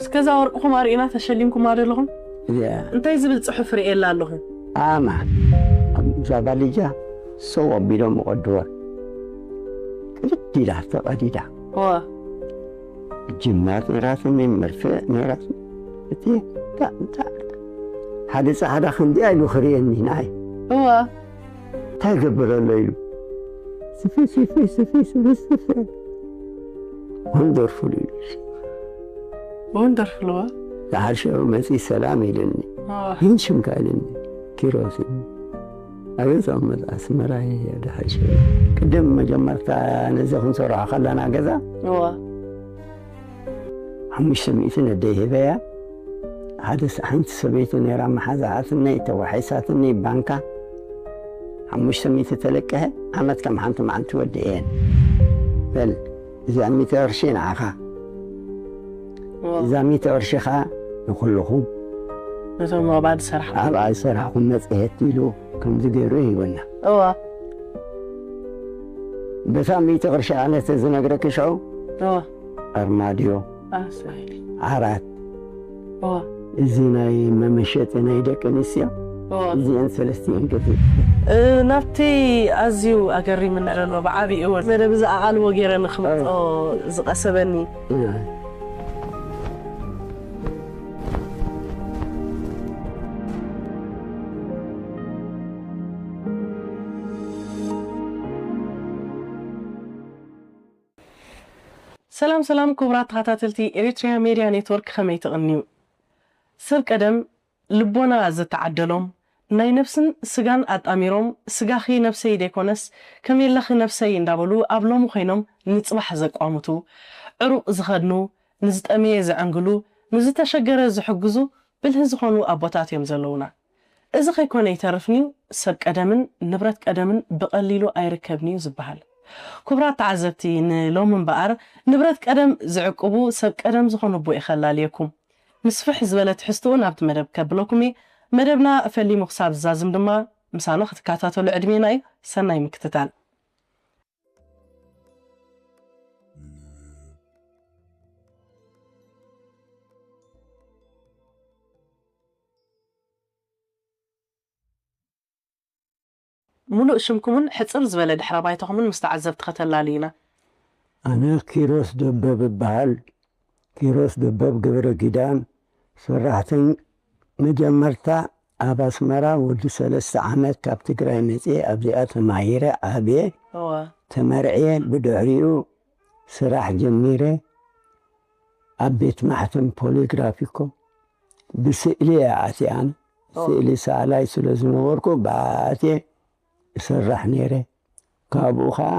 እስከዛ ወርቅኹም ኣርእዩና፣ ተሸሊምኩም ዶ ኣለኹም? እዚኣ እንታይ ዝብል ጽሑፍ ርእየላ ኣለኹ? ኣማ እዛ ባልጃ ሰው ኣቢሎም ይቐድዋ ቅድድ ኢላ ተቐዲዳ ዋ ጅማት ነራትኒ መርፍእ ነራትኒ እቲ እንታይ እንታይ ሓደ ፃዕዳ ክንዲ ኣይሉ ክርእየኒ ናይ እዋ እንታይ ገብር ኣሎ ኢሉ ስፊ ስፊ ስፊ ስፊ ስፊ ወንደርፉል ኢሉ ወንደርፉል ዋ ዝሓሸ መፂ ሰላም ኢልኒ ዋ ይህን ሽምካ ኢልኒ ኪሮስ ኢልኒ ኣበይ ፃመት ኣስመራ እየ ድሓሸ ቅድም መጀመርታ ነዚ ክንሰርሖ ከለና ገዛ ዋ ሓሙሽተ ሚእቲ ነደይ ሂበያ ሓደ ስ- ሓንቲ ሰበይቲ ነራ መሓዛኣትነይ ተዋሒሳትነይ ባንካ ሓሙሽተ ሚእቲ ተለቀሐ ዓመት ከም ሓንቲ መዓልቲ ወዲአየን በል እዚኣ ሚእቲ ቅርሺ ንዓኻ ዋ እዛ ሚእቲ ቅርሺ ኸዓ ንኩልኹም ነቶም ኣብኣ ዝሰርሓ ኣብኣ ዝሰርሕኹም መፅሄት ኢሉ ከምዚ ገይሩ ይህበና እዋ በታ ሚእቲ ቅርሺ ኣነ ተዝነግረኪ ሽዑ እዋ ኣርማድዮ ኣሰይ ዓራት እዋ እዚ ናይ መመሸጢ ናይ ደቂ ኣንስትዮ እዋ እዚአን ሰለስቲአን ገዚ እ፣ ናብቲ ኣዝዩ ኣገሪምኒ ዘሎ ብዓብይኡ እውን መደብ እዚ ኣቓልቦ ገይረ ንክምፅኦ ዝቐሰበኒ ሰላም ሰላም ክቡራት ተኸታተልቲ ኤሪትሪያ ሜድያ ኔትወርክ ከመይ ትቕንዩ? ሰብ ቀደም ልቦና ዝተዓደሎም ናይ ነፍስን ስጋን ኣጣሚሮም ስጋኺ ነፍሰይ ደይኮነስ ከመየለኺ ነፍሰይ እንዳበሉ ኣብ ሎሚ ኮይኖም ንጽባሕ ዘቋምቱ ዕሩቕ ዝኸድኑ ንዝጠመየ ዘዕንግሉ ንዝተሸገረ ዝሕግዙ ብልሂ ዝኾኑ ኣቦታት እዮም ዘለዉና። እዚ ከይኮነ ይተርፍንዩ ሰብ ቀደምን ንብረት ቀደምን ብቐሊሉ ኣይርከብንዩ ዝበሃል። ክቡራት ተዓዘብቲ ንሎሚ እምበኣር ንብረት ቀደም ዝዕቅቡ ሰብ ቀደም ዝኾኑ ኣቦ እየ ከላልየኩም። ንስፍሕ ዝበለ ትሕዝትኡ ናብቲ መደብ ከብለኩም እየ። መደብና ፈሊሙ ክሳብ ዝዛዝም ድማ ምሳና ክትከታተሉ ዕድሜና እዩ። ሰናይ ምክትታል። ሙሉእ ሽምኩምን ሕጽር ዝበለ ድሕረ ባይታኹምን ምስ ተዓዘብቲ ከተላልዩና። ኣነ ኪሮስ ደበብ እበሃል። ኪሮስ ደበብ ገብረ ኪዳን ሰራሕተኝ መጀመርታ ኣብ ኣስመራ ወዲ ሰለስተ ዓመት ካብ ትግራይ መፅየ ኣብዚኣ ተማሂረ ዓብየ እዋ ተመርዕየ ብድሕሪኡ ስራሕ ጀሚረ ኣብ ቤት ማሕተም ፖሊግራፊኮ ብስእሊ እየ ኣትየ ኣነ ስእሊ ሰኣላይ ስለ ዝነበርኩ ብኣትየ እሰርሕ ነይረ ካብኡ ከዓ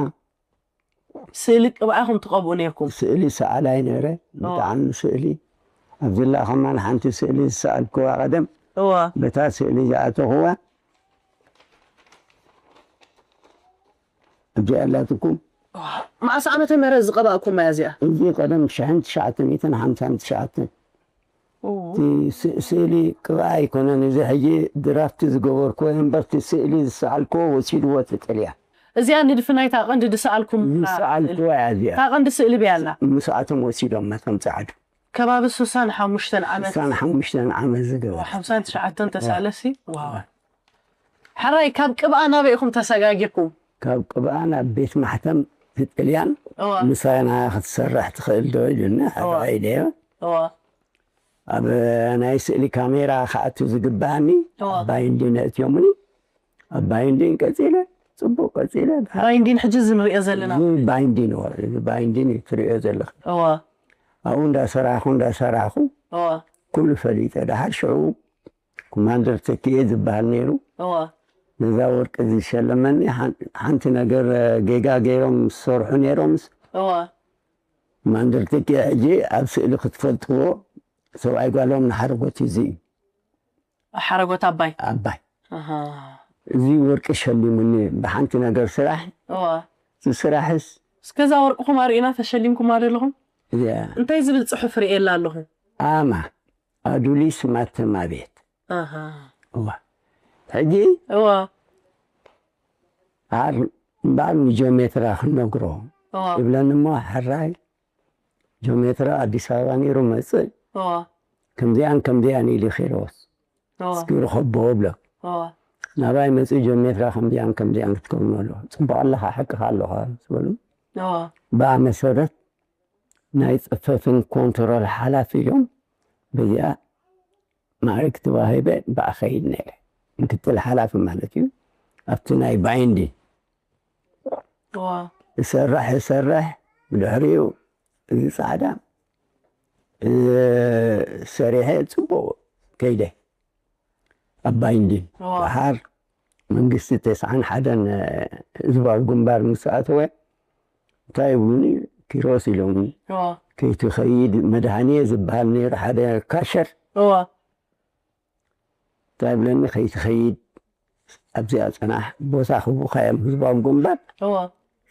ስእሊ ቅብኣኹም ትቐብኡ ነርኩም። ስእሊ ሰኣላይ ነይረ ብጣዕሚ ስእሊ ኣብዚላ ከማን ሓንቲ ስእሊ ዝሰኣልክዋ ቀደም እዋ በታ ስእሊ ዝኣተኽዋ እዚኣ ኣላትኩም መዓስ ዓመተ ምህረት ዝቐባእኩም እያ እዚኣ? እዚ ቀደም ሽሕን ትሽዓተ ሚእትን ሓምሳን ትሽዓተን እቲ ስ- ስእሊ ቅብኣ ኣይኮነን እዚ ሕጂ ድራፍቲ ዝገበርክዎ እምበር እቲ ስእሊ ዝሰኣልክዎ ወሲድዎ እቲ ጥልያን እዚኣ ንድፊ ናይታ ቀንዲ ዝሰኣልኩም ዝሰኣልክዎ እያ እዚኣ እታ ቀንዲ ስእሊ ብያላ ምስኣቶም ወሲዶም መቶም ፃዕዱ ከባቢ ስሳን ሓሙሽተን ዓመት ስሳን ሓሙሽተን ዓመት ዝገበር ሓምሳን ትሽዓተን ተሳለሲ ዋው ሕራይ ካብ ቅብኣ ናበይ ኢኹም ተሰጋጊርኩም? ካብ ቅብኣ ናብ ቤት ማሕተም ትጥልያን እዋ ምሳና ክትሰርሕ ትኽእል ዶ ኢሉኒ ሓደ እዋ። ኢለዮ እዋ ኣብ ናይ ስእሊ ካሜራ ክኣቱ ዝግባኣኒ እዋ ባይንዲን ኣእትዮምኒ ኣብ ባይንዲን ቀፂለ ፅቡቅ ቀፂለ ባይንዲን ሕጂ እዚ ንሪኦ ዘለና እዚ ባይንዲን እዋ፣ እዚ ባይንዲን እዩ ትሪኦ ዘለኽ እዋ ኣብኡ እንዳሰራሕኩ እንዳሰራሕኩ እዋ ኩሉ ፈሊጠ ደሓር ሽዑ ኮማንደር ተኪኤ ዝበሃል ነይሩ እዋ ነዛ ወርቂ ዝሸለመኒ ሓን- ሓንቲ ነገር ጌጋ ገይሮም ዝሰርሑ ነይሮምስ እዋ ኮማንደር ተኪኤ ሕጂ ኣብ ስእሊ ክትፈልጥዎ ሰብኣይ ጓሎም ንሓረጎት እዚ እዩ ሓረጎት ኣባይ ኣባይ ኣሃ እዚ ወርቂ ሸሊሙኒ ብሓንቲ ነገር ስራሕ እዋ እዚ ስራሕስ እስከዛ ወርቅኹም ኣርእዩና ተሸሊምኩም ዶ ኣለኹም? እዚኣ እንታይ ዝብል ጽሑፍ ርእየላ ኣለኹ? ኣማ ኣዱሊስ ማተማ ቤት ኣሃ እዋ ሕጂ እዋ ዓር እምበኣር ንጆሜትራ ክነግሮ እዋ ይብለኒ እሞ ሕራይ ጆሜትራ ኣዲስ ኣበባ ነይሩ መፅእ እዋ ከምዚኣን ከምዚኣን ኢሉ ኪሮስ እዋ እስኪ ርኸቦ ብሎ እዋ ናባይ መፅኡ ጀሜፍራ ከምዚኣን ከምዚኣን ክትከውን ኣሎ። ፅቡቅ ኣለኻ፣ ሓቅኻ ኣለኻ ዝበሉ እዋ ብኣ መሰረት ናይ ፅፈትን ኮንትሮል ሓላፊ እዮም። በዚኣ ማዕርግ ተዋሂበ ብኣ ኸይድ ነይረ። ምክትል ሓላፊ ማለት እዩ። ኣብቲ ናይ ባይንዲን እዋ እሰርሕ እሰርሕ ብድሕሪኡ እዚ ፃዕዳ እ፣ ሰሪሐ ፅቡቅ ከይደ ኣብ ባይንዲን እዋ ድሓር መንግስቲ ተስዓን ሓደን ህዝባዊ ግንባር ምስ ኣተወ እንታይ ይብሉኒ? ኪሮስ ኢሎምኒ እዋ ከይትኸይድ መድሃንየ ዝበሃል ነይሩ ሓደ ካሸር እዋ እንታይ ይብለኒ? ከይትኸይድ ኣብዚኣ ፅናሕ ቦታ ክቡካ እዮም ህዝባዊ ግንባር እዋ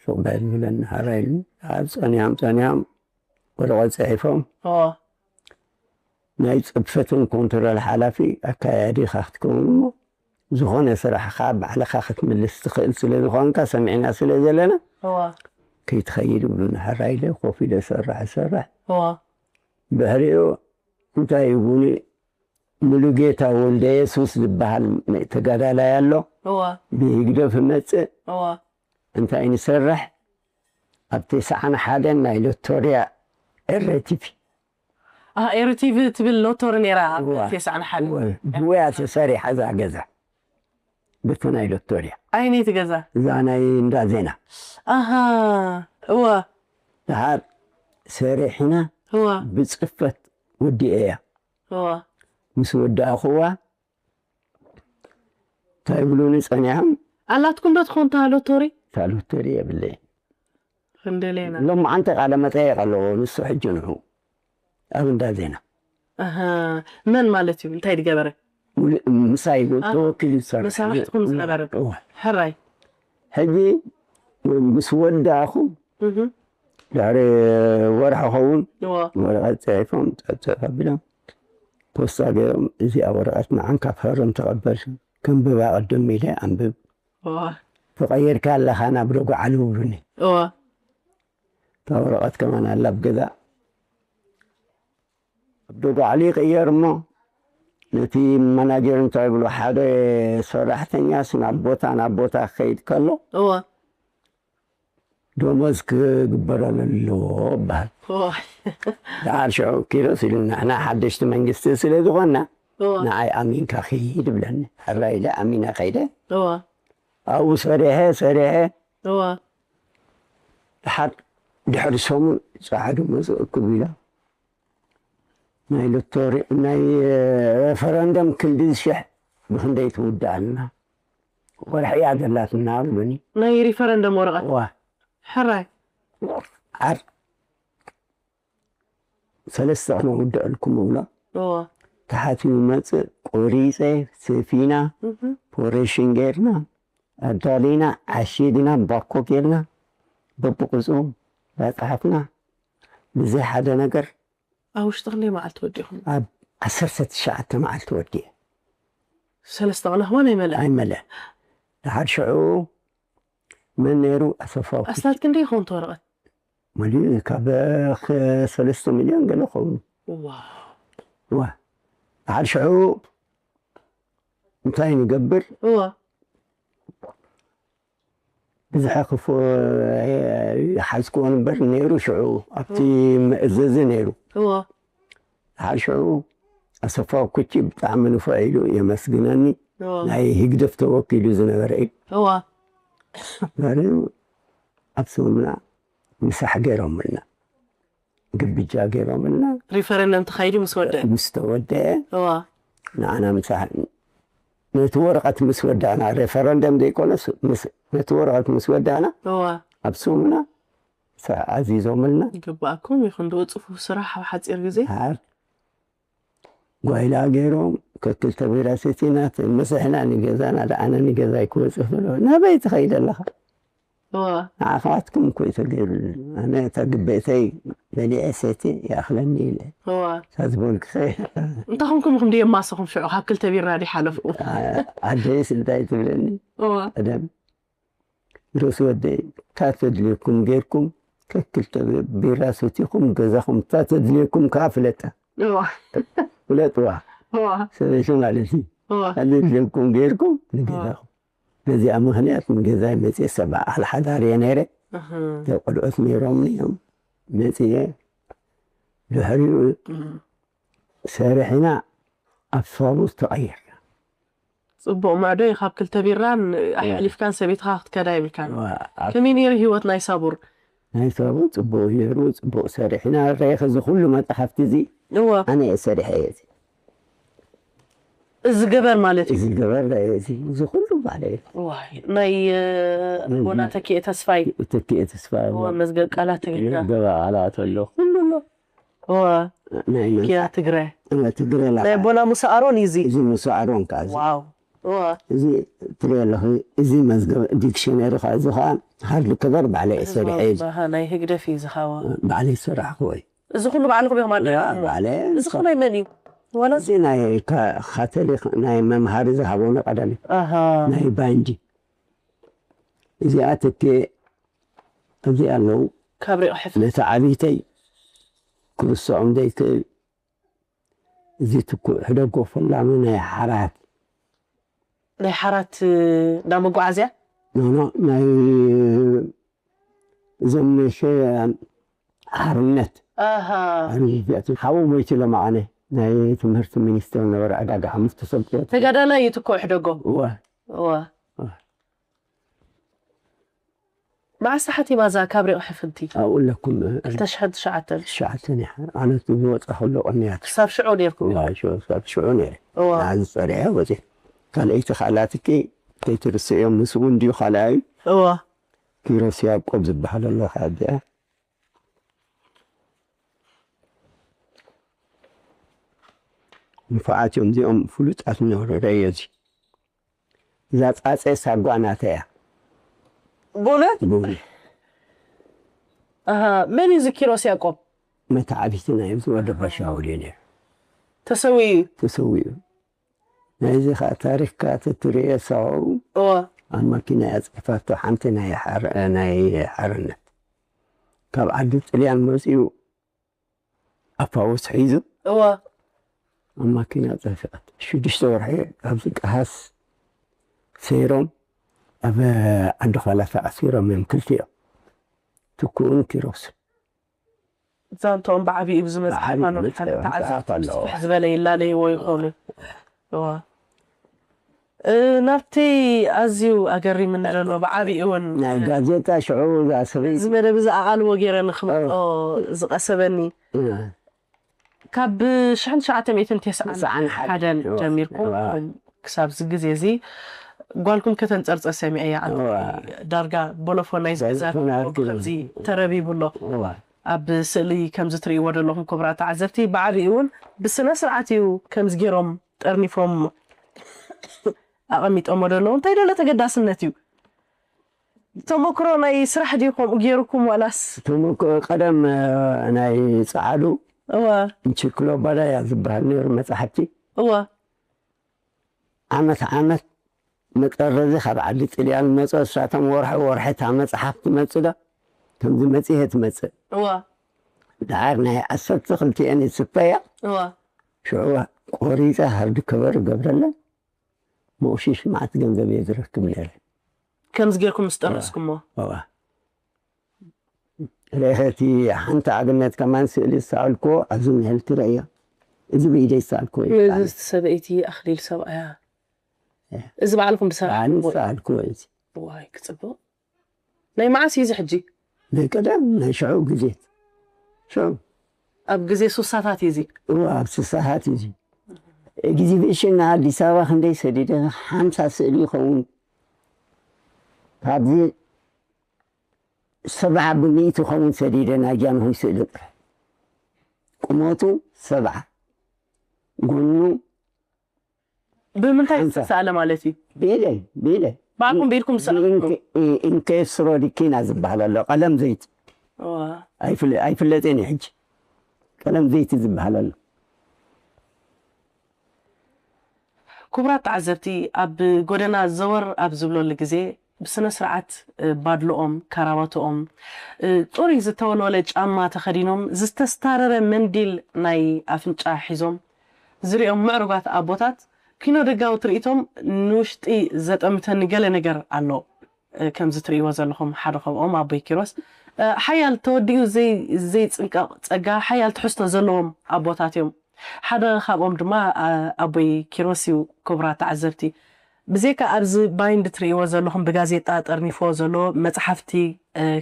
ሱቕ በል ይብለኒ ሓራይ ኢሉ ኣብ ፀኒሖም ፀኒሖም ወረቐት ፅሒፎም እዋ ናይ ፅፈትን ኮንትሮል ሓላፊ ኣካያዲ ኢኻ ክትከውን እሞ ዝኾነ ስራሕኻ ባዕልኻ ክትምልስ ትኽእል ስለ ዝኾንካ ሰሚዕና ስለ ዘለና እዋ ከይትኸይድ ይብሉኒ። ሓራይ ኢለ ኮፍ ኢለ እሰርሕ እሰርሕ እዋ ድሕሪኡ እንታይ ይብሉኒ? ሙሉጌታ ወልደ የሱስ ዝበሃል ተጋዳላይ ኣሎ እዋ ብህግደፍ ይመፅእ እዋ እንታይ ንሰርሕ ኣብ ተስዓን ሓደን ናይ ሎቶርያ ኤረቲቪ ኣህ ኤረቲቪ ትብል ሎቶሪ ነይራ ኣብ እዋ። ተስዓን ሓደን ብወያ ተሰሪሓ እዛ ገዛ በቲ ናይ ሎቶርያ ኣየነይቲ ገዛ እዛ ናይ እንዳ ዜና ኣሃ እዋ ድሓር ሰሪሕና እዋ ብፅፈት ወዲኤያ እዋ ምስ ወዳእኽዋ እንታይ ይብሉኒ ፀኒሖም ኣላትኩም ዶ ትኾን እታ ሎቶሪ እታ ሎቶሪ የብለይ ክንደለየና ሎም መዓንተ ቃለ መጠየቅ ኣለዎ ንሱ ሕጂ ንዑ ኣብ እንዳ ዜና ኣሃ መን ማለት እዩ እንታይ ዝገበረ ምሳይ እውን ተወኪሉ ዝሰርሕ መሳርሕትኩም ዝነበረ እወ። ሕራይ ሕጂ ምስ ወዳእኹ እህ ድሕሪ ወርሒ ኸውን እዋ ወረቐት ፅሒፎም ፀብፀብ ኣቢሎም ፖስታ ገይሮም እዚኣ ወረቐት ንዓንካ ፈርም ተቐበል ከንብባ ቅድም ኢለ ኣንብብ እዋ ተቐይርካ ኣለኻ ናብ ደጉዓሊ ይብሉኒ እዋ እታ ወረቐት ከማን ኣላ ኣብ ገዛ ኣብ ደጉዓሊ ይቕየር እሞ ነቲ ማናጀር እንታይ ይብሎ ሓደ ሰራሕተኛስ ናብ ቦታ ናብ ቦታ ክኸይድ ከሎ እዋ ደሞዝ ክግበረሉ ኣለዎ በሃል እዋ ደሓር ሽዑ ኪሮስ ኢሉ ንሕና ሓደሽቲ መንግስቲ ስለ ዝኾንና እዋ ንዓይ ኣሚንካ ክይድ ይብለኒ ሕራ ኢለ ኣሚነ ከይደ እዋ ኣብኡ ሰሪሐ ሰሪሐ እዋ ድሓር ድሕሪ ሰሙን ፃዕዱ መፅኡ ክብ ኢላ ናይ ሎቶሪ ናይ ሬፈረንደም ክንዲ ሽሕ ብክንደይ ትውዳኣልና ወርሒ እያ ዘላትና ብሉኒ ናይ ሪፈረንደም ወረቐት ዋ ሕራይ ዓር ሰለስተ ክነውድአልኩም እብሎ እዋ ተሓቲሙ መፅእ ቆሪፀ ሰፊና እህ ፖሬሽን ጌርና ኣዳሊና ዓሺግና ባኮ ጌርና በብቁፅሩ ዳፀሓፍና ብዘይ ሓደ ነገር ኣብ ውሽጢ ክንደይ መዓልቲ ወዲኹም ኣብ ዓሰርተ ትሽዓተ መዓልቲ ወዲአ ሰለስተ ቅነ ክማ ናይ መለእ ኣይመለ ድሓር ሽዑ መን ነይሩ ኣሰፋው ኣስታት ክንደይ ይኸውን ተወረቐት መሊኡ ካብ ሰለስተ ሚልዮን ገለ ኸውን ዋ ዋ ድሓር ሽዑ እንታይ ንገብር እዋ ብዝሐ ክፎ ይሓዝክዎ ነበር ነይሩ ሽዑ ኣብቲ መእዘዚ ነይሩ እዋ ድሓር ሽዑ ኣሰፋው ኩቺ ብጣዕሚ ንፉዕ ኢሉ የመስግነኒ እዋ ናይ ህግደፍ ተወኪሉ ዝነበረ እዩ እዋ ዛሬው ኣብ ሰሙና ምሳሕ ገይሮምልና ግብጃ ገይሮምልና ሪፈረንደም ተኻይዱ ምስ ወደ ምስ ተወደአ እዋ ንዓና ምሳሕ ነቲ ወረቐት ምስ ወዳእና ሬፈረንደም ዘይኮነስ ምስ- ነቲ ወረቐት ምስ ወዳእና እዋ ኣብ ሰሙና ሳ- ኣዚዞምልና ይግባኣኩም ይኹን ዶ ፅፉፍ ስራሕ ኣብ ሓፂር ግዜ ሃር ጓይላ ገይሮም ከክልተ ቢራ ሰቲና ተመስሕና ንገዛና ደኣነ ንገዛይ ክወፅእ ከሎ ናበይ ትኸይድ ኣለኻ እዋ ንዓኻትኩም እኮ እዩ ተገይሩሉ ኣነ እታ ግበእተይ በሊዐ ሰቲ ይኣኽለኒ ኢለ እዋ እታ ዝበልኩኸ እንታይ ኹምኩም ኢኹም ድየማሰኹም ሽዑ ካብ ክልተ ቢራ ድዩ ሓለፍኩም ዓደይስ እንታይ ትብለኒ እዋ ቀደም ርስ ወደይ እታ ተድልየኩም ጌርኩም ከክልተ ቢራ ሰቲኹም ገዛኹም እታ ተድልየኩም ከዓ ፍለጣ እዋ ፍለጥዋ እዋ ሰበይቲ ማለት እዩ። እዋ ኣድልኩም ጌርኩም ንገዛኹም። በዚኣ ምኽንያት ንገዛይ መፅየ። ሰብዓ ኣልሓዳር እየ ነይረ። እህ ቆልዑት ነይሮም እዮም። መፅየ ድሕሪኡ ሰሪሕና ኣብ ፋቡስ ተቐይርና። ጽቡቕ ማዕዶ እዩ። ካብ ክልተ ቢራን ኣሕሊፍካን ሰበይትኻ ክትከዳ ይብልካን። ዋ፣ ኣብ ከመይ ነይሩ ህይወት ናይ ሳቡር? ናይ ፋቡስ ፅቡቅ ነይሩ። ፅቡቅ ሰሪሕና። ረኢኸ እዚ ኩሉ መፅሓፍቲ እዚ እወ ኣነ እየ ሰሪሐ እየ። እዚ እዚ ገበር ማለት እዩ። እዚ ገበር እዚ እዚ ኩሉ ባዕለ እየ። ዋይ ናይ ኣቦና ተኪኤ ተስፋይ ተኪኤ ተስፋ እወ መዝገብ ቃላት ትግርኛ ገባ ኣላት ኣሎ ኩሉ ኣሎ። እወ ናይ መን- ኪና ትግረ እወ ትግረ ላ ናይ ኣቦና ሙሳ ኣሮን እዩ እዚ። እዚ ሙሳ ኣሮን ከዓ እዚ ዋው እወ እዚ ትሪኦ ኣለኹ። እዚ መዝገብ ዲክሽነሪ ከዓ እዚ ከዓ ሃርድ ከቨር ባዕለ እየ ሰሪሐ እዩ። ባሃ ናይ ህግደፍ እዩ ዝኻዋ። ባዕለ ይሰራሕክዎ እዩ። እዚ ኩሉ ባዕልኹም ኢኹም ኣለ ባዕለ እዚ ኩሉ ናይ መን እዩ? ዋላ እዚ ናይ ካ- ካቶሊክ ናይ መምሃሪ ዝሃበውና ቀዳሚ ኣሃ ናይ ባንጂ እዚኣ ትኬ እዚኣ ኣለዉ። ካብ ሪቕ ሕፍ ነቲ ዓብይተይ ክርስዖም ዘይክእል እዚ ትኩእ ሕደጎ ፈላሚ ናይ ሓራት ናይ ሓራት እንዳ መጓዓዝያ ኖኖ ናይ እዞም ሸ ሓርነት ኣሃ ሓርነት ሓቡ ሞይቱ ለማዓነ ናይ ትምህርቲ ሚኒስትር ነበረ። ዕዳጋ ሓሙሽተ ሰብት ተጋዳላይ እዩ ትኮ ሕደጎ እወ እወ መዓስ ሓቲማ እዛ ካብ ሪቕ ሕፍንቲ ኣብኡ ኣለኩም ክልተ ሽሕን ትሽዓተን ትሽዓተ ኣነ ዝወፃ ከሎ ቅንያት ክሳብ ሽዑ ነርኩም ሽዑ ነይረ እወ ዝፀሪዐ ወፂ ካልኣይቲ ካልኣትኪ ከይትርስእዮም ምስኡ እንድዩ ካልኣዩ እወ ኪሮስ ያዕቆብ ዝበሃል ኣሎ። ካብዚኣ ንፉዓት እዮም እዚኦም ፍሉጣት ነበሩ። ረእዮ እዚ እዛ ፃፀ ሳጓ ናተያ ብእውነት ብእውነ ኣሃ መን እዩ እዚ ኪሮስ ያዕቆብ? መተዓቢቲ ናይ ዝወደ ባሻውል እዩ ነይሩ ተሰዊኡ እዩ። ተሰዊኡ። ናይዚ ከዓ ታሪክካ ተትሪኦ ሰው እወ ኣብ መኪና እያ ፅሒፋቶ። ሓንቲ ናይ ሓር- ናይ ሓርነት ካብ ዓዲ ጥልያን መፂኡ ኣፋውስ ሒዙ እወ ኣብ ማኪና ፀፊቐት ሽዱሽተ ወርሒ ኣብዚ ቀሃስ ሰይሮም ኣብ ዓዲ ኳላ ተኣሲሮም እዮም ክልቲኦም ትኩኡን ኪሮስን። ዛንትኦም ብዓብይኡ ብዝመፅእ ብዓብይኡ ሃይማኖት ዝመፅእ ሓንቲ ተዓዘብቲ መፅሓፍ ኣለዎ። ስፍሕ ዝበለ ይላለይዎ ይኾኑ እዋ እ፣ ናብቲ ኣዝዩ ኣገሪምኒ ዘሎ ብዓብይኡ እውን ናይ ጋዜጣ ሽዑ እዛ ሰበይቲ እዚ መደብ እዚ ኣቓልቦ ገይረ ንክመጦ ዝቐሰበኒ እ፣ ካብ ሽሕን ትሽዓተ ሚእትን ተስዓን ሓደን ጀሚርኩም ክሳብ እዚ ግዜ እዚ ጓልኩም ከተንፀርፀር ሰሚዐ እያ። ዳርጋ ቦሎፎን ናይ ዝገዛት ከምዚ ተረቢቡ ኣሎ። ኣብ ስእሊ ከምዚ ትርእይዎ ዘለኹም ክቡራት ተዓዘብቲ ብዓብኡ እውን ብስነ ስርዓት እዩ ከምዚ ገይሮም ጠርኒፎም ኣቐሚጦሞ ዘለዉ። እንታይ ደሎ ተገዳስነት እዩ? ተመክሮ ናይ ስራሕ ድዩ ከምኡ ገይሩኩም ዋላስ? ተመክሮ ቀደም ናይ ፀዓዱ እወ እንቺክሎባዳ እያ ዝበሃል ነይሩ መፅሓፍቲ እወ ዓመት ዓመት መጠረዚ ካብ ዓዲ ጥልያን መፀ እሳቶም ወርሒ ወርሒ እታ መፅሓፍ ትመፅእ ዶ ከምዚ መፅሄ ትመፅእ እወ ደዓር ናይ ዓሰርተ ክልቲኤን ይስፈያ እወ ሽዑ ቆሪፀ ሃርድ ከበር ገብረለን መቑሽሽ መዓት ገንዘብ እየ ዝረክብ ነይረ ከምዚ ጌርኩም ምስ ጠረስኩሞ እዋ ርኢኸቲ ሓንቲ ኣብነት ከማን ስእሊ ዝሰኣልኩዎ ኣብዚ ንህል ትረእዮ እዚ ብኢደይ ዝሰኣልኩዎ እዩ እዚ ሰበይቲ ኣኽሊል ሰብኣያ እዚ በዓልኩም ብሰ ባዕሊ ዝሰኣልኩዎ እዩ ዋይ ክፅብቕ ናይ መዓስ እዩ እዚ ሕጂ ናይ ቀደም ናይ ሽዑ ግዜ ሽዑ ኣብ ግዜ ሱሳታት እዩ እዚ እዋ ኣብ ስሳሓት እዩ ኤግዚቢሽን ንኣዲስ ኣበባ ክንደይ ሰዲደ ሓምሳ ስእሊ ይኸውን ካብዚ ሰብዓ ብሚእቲ ይኸውን ሰዲደ ናይ ጃንሆይ ስእሊ ጥራሕ ቁመቱ ሰብዓ ጎኑ ብምንታይ ዝተሳእለ ማለት እዩ ብኢደይ ብኢደይ ባዕኩም ብኢድኩም ዝሰኣልኩም ኢንኬስትሮ ዲኪና ዝበሃል ኣሎ ቀለም ዘይቲ እዋ ኣይፍለ- ኣይፍለጥን እዩ ሕጂ ቀለም ዘይቲ ዝበሃል ኣሎ ክቡራት ተዓዘብቲ ኣብ ጎደና ዘወር ኣብ ዝብለሉ ግዜ ብስነ ስርዓት ባድልኦም፣ ካራባትኦም፣ ጽሩይ ዝተወልወለ ጫማ ተኸዲኖም፣ ዝተስታረረ መንዲል ናይ ኣፍንጫ ሒዞም፣ ዝሪኦም ምዕሩጋት ኣቦታት፣ ኪኖ ደጋዊ ትርኢቶም ንውሽጢ ዘጠምተኒ ገለ ነገር ኣሎ። ከምዚ ትርእይዎ ዘለኹም ሓደ ካብኦም ኣቦይ ኪሮስ፣ ሓያል ተወዲኡ ዘይጽንቀቕ ጸጋ፣ ሓያል ትሕዝቶ ዘለዎም ኣቦታት እዮም። ሓደ ካብኦም ድማ ኣቦይ ኪሮስ እዩ። ክቡራት ተዓዘብቲ፣ ብዘይካ ኣብዚ ባይንድ ትርእይዎ ዘለኹም ብጋዜጣ ጠርኒፎ ዘሎ መጽሓፍቲ፣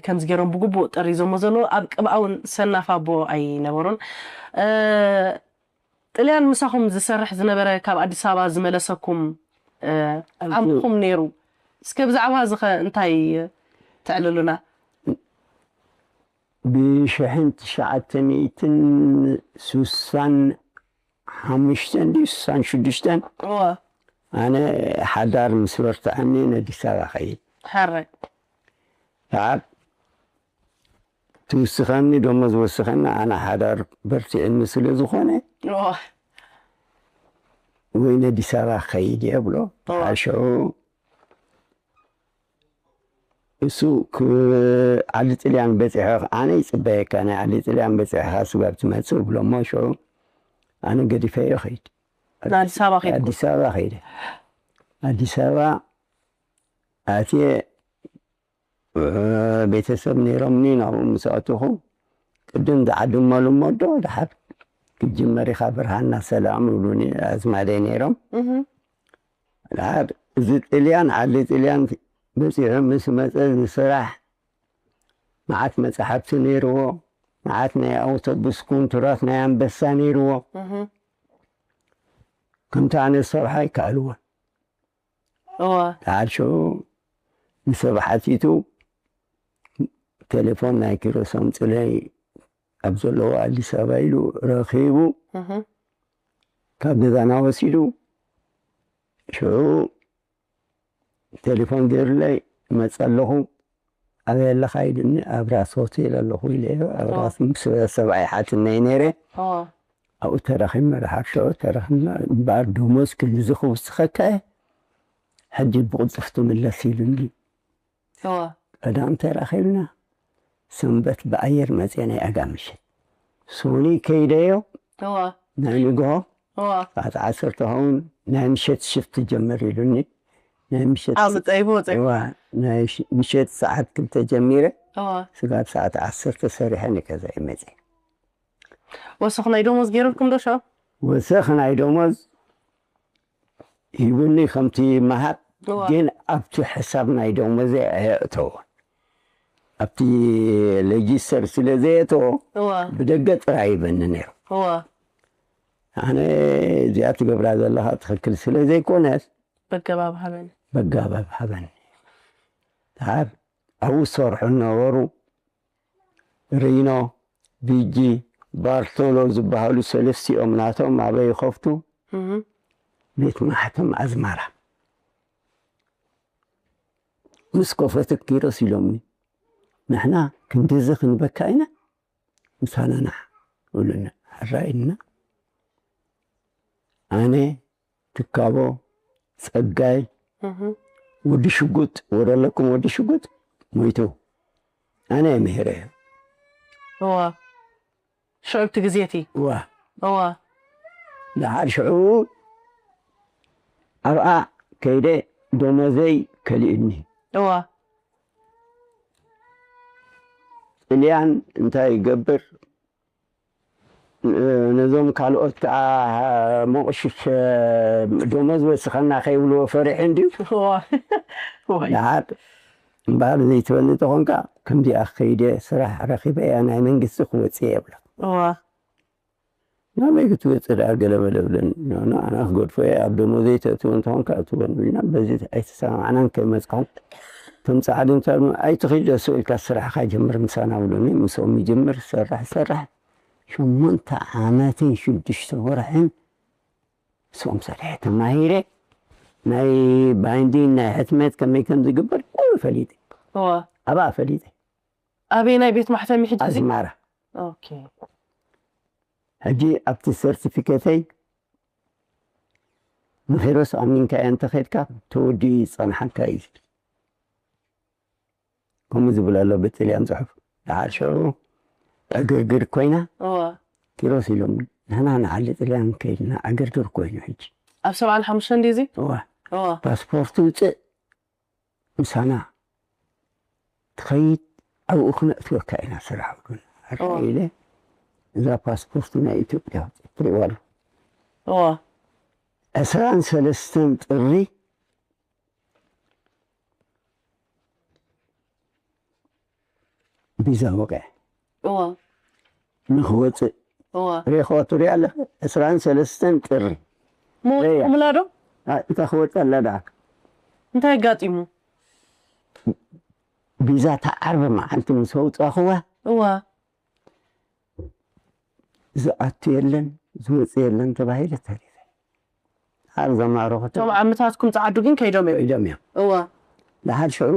ከምዚ ገይሮም ብግቡእ ጠሪዞሞ ዘለዉ፣ ኣብ ቅብኣ እውን ሰናፍ ኣቦ ኣይነበሩን። ጥልያን ምሳኹም ዝሰርሕ ዝነበረ፣ ካብ ኣዲስ ኣበባ ዝመለሰኩም ዓምኹም ነይሩ። እስከ ብዛዕባ እዚ ኸ እንታይ ተዕልሉና? ብሽሕን ትሽዓተ ሚእትን ስሳን ሓሙሽተን ድዩ ስሳን ሽዱሽተን፣ ኣነ ሓዳር ምስ በርትዐኒ ነዲስ ኣበባ ኸይድ። ሕራይ። ትውስኸኒ፣ ደሞዝ ወስኸኒ፣ ኣነ ሓዳር በርቲዕኒ ስለ ዝኾነ፣ ወይ ነዲስ ኣበባ ክኸይድ እየ ብሎ። ሽዑ እሱ ዓዲ ጥልያን በፂሐ፣ ኣነ ይፅበየካ፣ ናይ ዓዲ ጥልያን በፂሕካ ስጋብ ትመፅእ ብሎ። እሞ ሽዑ ኣነ ገዲፈዮ ኸይድ። ኣዲስ ኣበባ ኸይድ። ኣዲስ ኣበባ ኸይደ። ኣዲስ ኣበባ ኣትየ፣ ቤተሰብ ነይሮምኒ። ናብኡ ምስ ኣተኹ፣ ቅድም ዝዓድመሉ እሞ፣ ዶ ድሓር ክትጅመር ኢኻ ብርሃና ሰላም ይብሉኒ ኣዝማደይ ነይሮም። ድሓር እዚ ጥልያን፣ ዓዲ ጥልያን በፂሑ ምስ መፀ፣ እዚ ስራሕ መዓት መፃሕፍቲ ነይርዎ፣ መዓት ናይ ኣውቶቡስ ኮንትራት ናይ ኣንበሳ ነይርዎ። ከምቲ ኣነ ዝሰርሖ ኣይከኣልዎን። እወ። ድሓር ሽዑ ንሰብ ሓቲቱ፣ ቴሌፎን ናይ ኪሮስ ኣምፅለይ ኣብ ዘለዎ ኣዲስ ኣበባ ኢሉ ረኺቡ፣ ካብ ገዛና ወሲዱ፣ ሽዑ ቴሌፎን ገይሩለይ፣ እመፅእ ኣለኹ፣ ኣበይ ኣለኻ ኢሉኒ፣ ኣብ ራስ ሆቴል ኣለኹ ኢለዮ። ኣብ ራስ ምስ ሰብኣይ ሓትነይ ነይረ። ኣብኡ ተራኺብና፣ ድሓር ሽዑ ተራኺብና። እምበኣር ደሞዝ ክንድዚ ክውስኸካ እየ፣ ሕጂ ብቕልጡፍ ትምለስ ኢሉኒ። ቀዳም ተራኺብና፣ ሰንበት ብኣየር መፅየ፣ ናይ ኣጋ ምሸት። ሶኒ ከይደዮ፣ ናይ ንግሆ ሰዓት ዓሰርተ ኸውን ናይ ምሸት ሽፍት ጀምር ኢሉኒ። ናይ ምሸት ኣብ ጸይቡ ወጸይቡ። እዋ፣ ናይ ሽ- ምሸት ሰዓት ክልተ ጀሚረ፣ ስጋብ ሰዓት ዓሰርተ ሰሪሐ ንገዛይ መፅየ። ወሰኽ ናይ ደሞዝ ገይሩልኩም ዶ ሻው? ወሰኽ ናይ ደሞዝ ሂቡኒ ከምቲ መሃብ፣ እዋ። ግን ኣብቲ ሕሳብ ናይ ደሞዘይ ኣየእተዎ። ኣብቲ ሌጂስተር ስለ ዘየእተዎ፣ እዋ። ብደገ ጥራይ ይበኒ ነይሩ። እዋ። ኣነ እዚኣ ትገብራ ዘለኻ ትኽክል ስለ ዘይኮነት፣ በገባብ ሃበኒ። በገባብ ሃበኒ። ድሓር ኣብኡ ዝሰርሑ ነበሩ። ሪኖ፣ ቢጂ፣ ባርቶሎ ዝበሃሉ ሰለስቲኦም ናቶም ኣበይ ይኸፍቱ? እህ። ቤት ማሕተም ኣዝመራ። ምስ ከፈቱ ኪሮስ ኢሎምኒ፣ ንሕና ክንድዚ ክንበካ ኢና፣ ምሳና ንዓ፣ በሉና። ሕራይ ኢልና፣ ኣነ፣ ትካቦ፣ ጸጋይ፣ እህ። ወዲ ሽጉጥ፣ ወደለኩም ወዲ ሽጉጥ ሞይቱ። ኣነ እየ ምሂረዮ። እዋ። ሽዑ እቲ ግዜ እቲ። እዋ። እዋ። ደሓር ሽዑ ኣብኣ ከይደ ደሞዘይ ከሊኡኒ። እዋ። ጥልያን እንታይ ይገብር? ነዞም ካልኦት ከዓ መቑሽሽ ደሞዝ ወስኸና ከይብልዎ ፈሪሑ እንድዩ። እዋ። ወይ። ደሓር እምበኣር ዘይትበኒ ተኾንካ፣ ከምዚኣ ከይደ ስራሕ ረኺበ እያ ናይ መንግስቲ ክወፅእ እየ እብሎ። እዋ። ናበይ ክትወፅእ ደኣ ገለ በለ ብለኒ። ኖ፣ ኖ፣ ኣነ ክገድፎ እየ፣ ኣብ ደሞዘይ ተእትዎ እንተኾንካ እትወን ኢልና፣ በዚ ኣይተሰማማዕናን ከይመፅኹም፣ እቶም ፃዕዱ እንታይ ኢሎም፣ ኣይትኺድ ደሱ ኢልካ ስራሕኻ ጀምር ምሳና ብሉኒ። ምስኦም ይጅምር፣ ይሰርሕ፣ ይሰርሕ። ሸሞንተ ዓመትን ሽዱሽተ ወርሕን ምስኦም ሰሪሐ ተማሂረ። ናይ ባይንዲን፣ ናይ ሕትመት ከመይ ከም ዝግበር ኩሉ ፈሊጠ። እዋ። ኣብኣ ፈሊጠ። ኣበየናይ ቤት ማሕተም እዩ ሕጂ እዚ? ኣዝመራ። ኦኬ። ሕጂ ኣብቲ ሰርቲፊኬተይ ንኺሮስ ኣሚንካዮ እንተኸድካ ተወዲኡ ይጸንሓካ እዩ ዝብል። ከምኡ ዝብል ኣሎ ብጥልያን ጽሑፍ። ደሓር ሽዑ ዕግርግር ኮይና እዋ ኪሮስ ኢሎም፣ ንሕና ንዓሊ ጥልያን ከይድና ዕግርግር ኮይኑ ሕጂ ኣብ ሰብዓን ሓሙሽተን ድዩ እዚ እዋ እዋ ፓስፖርት ውፅእ ምሳና ትኸይድ ኣብኡ ክነእትወካ ኢና ስራሕ ብሉና። ሕራይ ኢለ እዛ ፓስፖርት ናይ ኢትዮጵያ ትሪእዋ ኣሎ እዋ ዕስራን ሰለስተን ጥሪ ቪዛ ወቅዐ እዋ ንክወፅእ እዋ ሬኮ ትሪኣ ኣለኻ ዕስራን ሰለስተን ጥሪ ምወፅኩምላ ዶ ኣ- እታ ክወፅእ ኣላ ደኣ እንታይ ኣጋጢሙ ቪዛ እታ ዓርቢ መዓልቲ ምስ ኣውፃእኽዋ እዋ ዝኣቱ የለን ዝወፅእ የለን ተባሂለ ተሪፈ። ሓር ዘማረኹ እቶም ዓምታትኩም ፀዓዱ ግን ከይዶም እዮም ኢዶም እዮም። እዋ ደሓር ሽዑ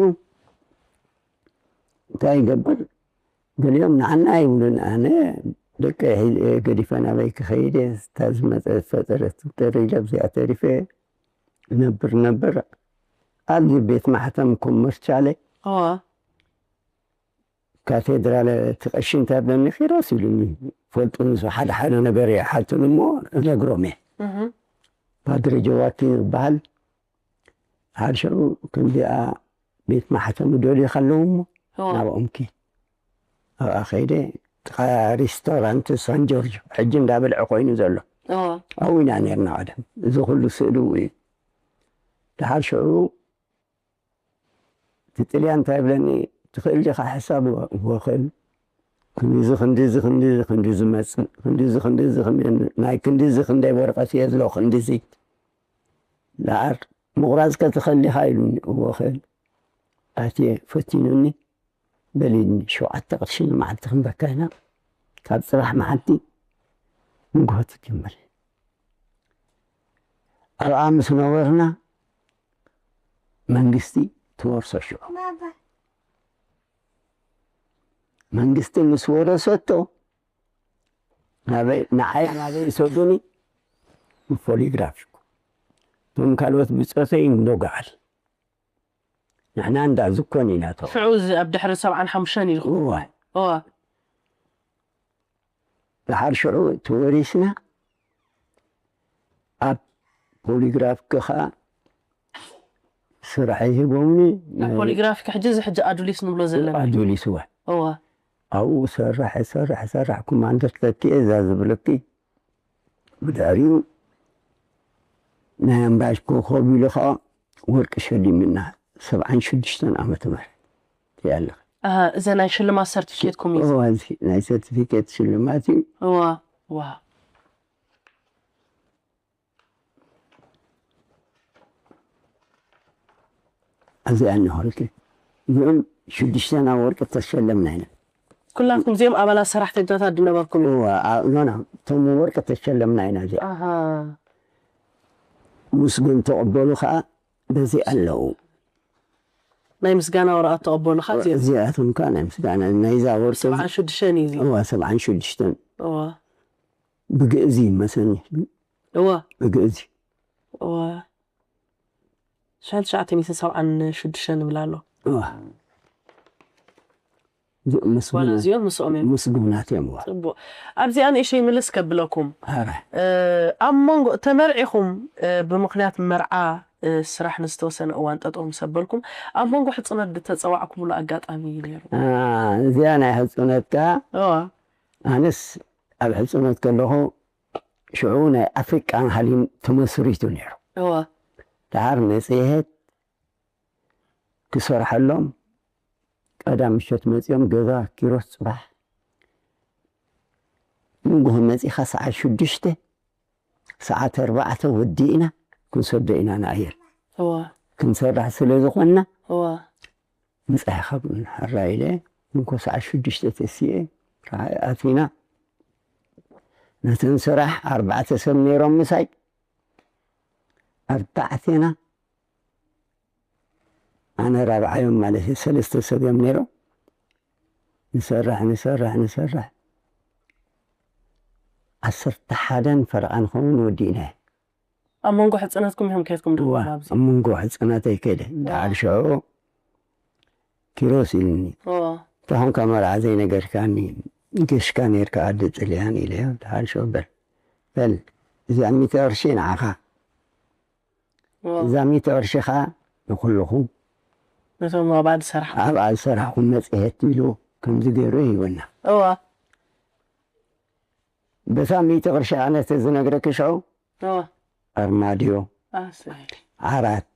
እንታይ ይገብር? ገሊኦም ንዓና ይብሉን ኣነ ደቂ ገዲፈ ናበይ ክኸይድ እየ? እታ ዝመፀ ዝፈጠረት ጥሪ ኢለ ኣብዚኣ ተሪፈ ነብር ነብር ኣብዚ ቤት ማሕተም ኮመርቻለ እዋ ካቴድራል እቲ ቀሺ እንታይ ብለኒ ኪሮስ ኢሉኒ ፈልጡ ንሱ ሓደ ሓደ ነገር ይሓቱን እሞ እነግሮም እየ እህ ፓድሪ ጀዋቲ ዝበሃል ሓደ ሽዑ ከምዚኣ ቤት ማሕተም ደልዩ ከለዉ እሞ እዋ ናብኦም ኪ ኣብኣ ከይደ ጥቓ ሪስቶራንት ሳን ጆርጆ ሕጂ እንዳበልዐ ኮይኑ ዘሎ እዋ ኣብኡ ኢና ነርና ቀደም እዚ ኩሉ ስእሊ እዩ ድሓር ሽዑ እቲ ጥልያን እንታይ ይብለኒ ትኽእል ዲኻ ሕሳብ ወኽእል ክንዲዚ ክንዲዚ ክንዲዚ ክንዲ ዝመፅእ ክንዲዚ ክንዲዚ ክንዲ ናይ ክንዲዚ ክንደይ ወረቐት እየ ዝሎ ክንዲዚ ደኣር ምቑራፅ ከ ትኽእል ዲኻ ኢሉኒ እወ ኽእል ኣትየ ፈቲኑኒ በሊኒ ሸውዓተ ቅርሺ ንመዓልቲ ክንበካ ኢና ካብ ፅባሕ መዓልቲ ንግሆ ትጅምር ኣብኣ ምስ ነበርና መንግስቲ ትወርሶ ሽዑ መንግስቲ ምስ ወረሰቶ ንዓይ ናበይ ይሰዱኒ ፖሊግራፍ እቶም ካልኦት ብፆተይ እንዶ ገዓል ንሕና እንዳ ዝኮን ኢና ተ ሽዑ እዚ ኣብ ድሕሪ ሰብዓን ሓሙሽተን ኢልኩም እዋ እዋ ድሓር ሽዑ ተወሪስና ኣብ ፖሊግራፍ ከዓ ስራሕ ይህቦምኒ ኣብ ፖሊግራፊክ ሕጂ እዚ ሕጂ ኣዱሊስ ንብሎ ዘለና ኣዱሊስዋ እዋ ኣብኡ ሰርሕ ሰርሕ ሰርሕ ኮማንደር ተኪኤ እዛ ዝብለኪ ብድሕሪኡ ናይ ኣምባሽ ኮኸብ ኢሉ ከዓ ወርቂ ሸሊምና ሰብዓን ሽዱሽተን ዓመተ ምህረት ትያለኸ ኣሃ፣ እዘ ናይ ሽልማት ሰርቲፊኬትኩም እዩ እዋ እዚ ናይ ሰርቲፊኬት ሽልማት እዩ እዋ ዋ እዚኣ እንሆልክ እዚኦም ሽዱሽተና ወርቂ ተሸለምና ኢና ኩላትኩም እዚኦም ኣባላት ሰራሕተኛታት ዝነበርኩም እዩ እዋ ኖና እቶም ወርቂ ተሸለምና ኢና እዚኣ ኣሃ ምስጉን ተቐበሉ ከዓ በዚ ኣለዉ ናይ ምስጋና ወረቐት ተቐበሉካ እዚኦም እዚኣቶም ከዓ ናይ ምስጋና ናይዛ ወርቂ ሰብዓን ሽዱሽተን እዩ እዚ እዋ ሰብዓን ሽዱሽተን እዋ ብግእዚ መሰኒ እዋ ብግእዚ እዋ ሽሕን ትሽዓተ ሚእትን ሰብዓን ሽዱሽተን ይብል ኣሎ እዋ ዋላ እዚኦም ምስኦም እዮም ምስጉናት እዮም እዋ ፅቡቅ ኣብዚኣ ንእሽተይ ምልስ ከብለኩም ኣረ እ፣ ኣብ መንጎ ተመርዒኹም እ፣ ብምክንያት መርዓ እ፣ ስራሕ ንዝተወሰነ እዋን ጠጠው ምስ ኣበልኩም ኣብ መንጎ ሕፅኖት ዝተፀዋዕኩምሉ ኣጋጣሚ እዩ ነይሩ አ፣ እዚኣ ናይ ሕፁነት ከዓ እዋ ኣነስ ኣብ ሕፁነት ከለኹ ሽዑ ናይ ኣፍሪቃን ሃሊን ተመስሪቱ ነይሩ እዋ ድሓር መፅሄት ክሰርሐሎም ቀዳም ምሸት መፂኦም ገዛ ኪሮስ ፅባሕ ንግሆ መፂኻ ሰዓት ሽዱሽተ ሰዓት ኣርባዕተ ወዲእና ክንሰዶ ኢና ንኣየር እዋ ክንሰርሕ ስለ ዝኾንና እዋ ምፃኢኻ ብሉና ሕራ ኢለ እንኮ ሰዓት ሽዱሽተ ተሲኤ ረሓይ ኣቲና ነተን ስራሕ ኣርባዕተ ሰብ ነይሮም ምሳይ ኣርባዕቴና ኣነ ራብዓዮም ማለት እዩ ሰለስተ ሰብ እዮም ነይሮም ንሰርሕ ንሰርሕ ንሰርሕ ዓሰርተ ሓደን ፈረቓ ንኸውን ወዲእና ኣብ መንጎ ሕፅነትኩም ኢኹም ከድኩም እዋ ኣብዚ ኣብ መንጎ ሕፅነተይ ከደ ደሓር ሽዑ ኪሮስ ኢሉኒ። ተኾንካ መርዓ ዘይነገርካኒ፣ ገሽካ ነርካ ኣደ ጥልያን ኢለዮ። ደሓን ሸው በል። በል፣ እዚኣ ሚእቲ ቅርሺ ንዓኻ። እዛ ሚእቲ ቅርሺ ኸዓ ንኹልኹም ነቶም ኣብኣ ዝሰርሓ። ኣብኣ ዝሰርሕኹም መጽሔት ኢሉ ከምዚ ገይሩ ይህበና። እዋ። በታ ሚእቲ ቅርሺ ኣነ እቲ ዝነግረኪ ሽዑ እዋ። ኣርማድዮ፣ ኣሰይ። ዓራት፣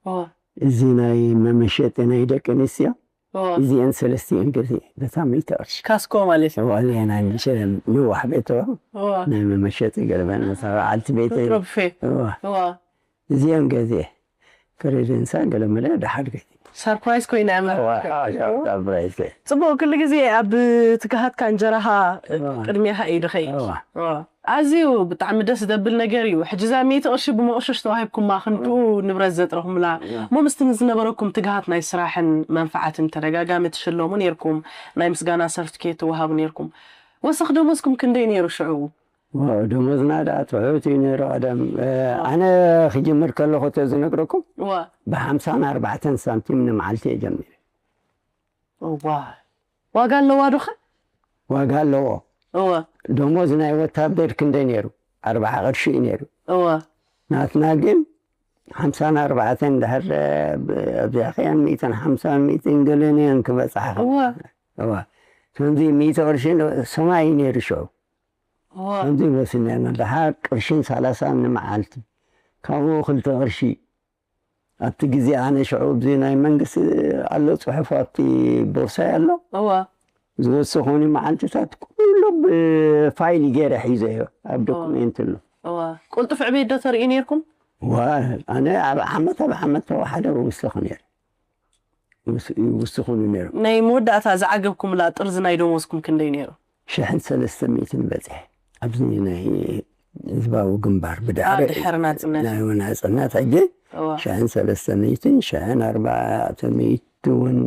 እዋ። እዚ ናይ መመሸጢ ናይ ደቂ ኣንስትዮ፣ እዋ። እዚአን ሰለስቲአን ገዚአ በታ ሚእቲ ቅርሺ። ካስኮ ማለት እዩ። እዋ፣ እዚአን ናይ መሸ-፣ ንዋሕ ቤት እዋ። እዋ። ናይ መመሸጢ ገለመን፣ ነታ በዓልቲ ቤተይ። ፍቅሪ ብፌ። እዋ። እዋ። እዚአን ገዚአ። ክሬደንሳ ገለመለ ደሓር ገዚአ። ሰርፕራይዝ ኮይና እያ። እዋ፣ እዋ፣ ሰርፕራይዝ ኮይና። ጽቡቕ፣ ኩሉ ግዜ ኣብ ትግሃትካ እንጀራኻ እዋ። ቅድሜኻ እዩ ድኸይድ። እዋ። እዋ። ኣዝዩ ብጣዕሚ ደስ ዘብል ነገር እዩ። ሕጂ እዛ ሚእቲ ቅርሺ ብመቑሸሽ ተዋሂብኩማ፣ ክንድኡ ንብረት ዘጥረኹምላ። እዋ። እሞ ምስቲ ዝነበረኩም ትግሃት ናይ ስራሕን መንፍዓትን ተደጋጋሚ ትሽለሙ ኔርኩም፣ ናይ ምስጋና ሰርቲፊኬት ትወሃቡ ኔርኩም። ወሰኽ ደሞዝኩም ክንደይ ኔሩ ሽዑ? ዋው፣ ደሞዝና ደኣ ትሑት እዩ ነይሩ ቀደም። እ፣ ኣነ ክጅምር ከለኹ ተዝነግረኩም፣ እዋ። ብሓምሳን ኣርባዕተን ሳንቲም ንመዓልቲ እየ ጀሚረ። እዋ። ዋጋ ኣለዋ ዶ ኸ? ዋጋ ኣለዎ። እዋ። ደሞዝ ናይ ወታደር ክንደይ ነይሩ? ኣርብዓ ቅርሺ እዩ ነይሩ። እዋ። ናትና ግን ሓምሳን ኣርባዕተን ድሕር፣ ብ-፣ ኣብዚኣ ኸያን ሚእትን ሓምሳን ሚእትን ገለን እየን ክበጽሓ። እዋ። እዋ። ከምዚ ሚእቲ ቅርሺ ን-፣ ሰማይ እዩ ነይሩ ሽዑ። እዋ። ከምዚ ወሲንና ኢና። ደሓር ቅርሽን ሰላሳን ንመዓልቲ። ካብኡ ክልተ ቅርሺ። ኣብቲ ግዜ ኣነ ሽዑ ኣብዚ ናይ መንግስቲ ኣሎ ጽሑፍ ኣብቲ ቦርሳይ ኣሎ። እዋ። ዝወሰኹኒ መዓልትታት ኩሉ ብፋይል ገይረ ሒዘዮ። ኣብ እዋ። ዶኩሜንት ኣሎ። እዋ። ቅልጡፍ ዕቤት ዶ ተርእዩ ነይርኩም? ዋ፣ ኣነ ኣብ ዓመት፣ ኣብ ዓመት ተዋሓደ እውስኽ ነይረ። ይውስ-፣ ይውስኹኒ ነይሮም። ናይ መወዳእታ ዝዓገብኩምላ ጥርዚ ናይ ደሞዝኩም ክንደይ ነይሩ? ሽሕን ሰለስተ ሚእትን በጺሐ። ኣብዚ ናይ ህዝባዊ ግንባር ብድሕሪ አ፣ ድሕሪ ናጽነት። ናይ ናጽነት ሕጂ እዋ። ሽሕን ሰለስተ ሚእትን፣ ሽሕን ኣርባዕተ ሚእቲ እውን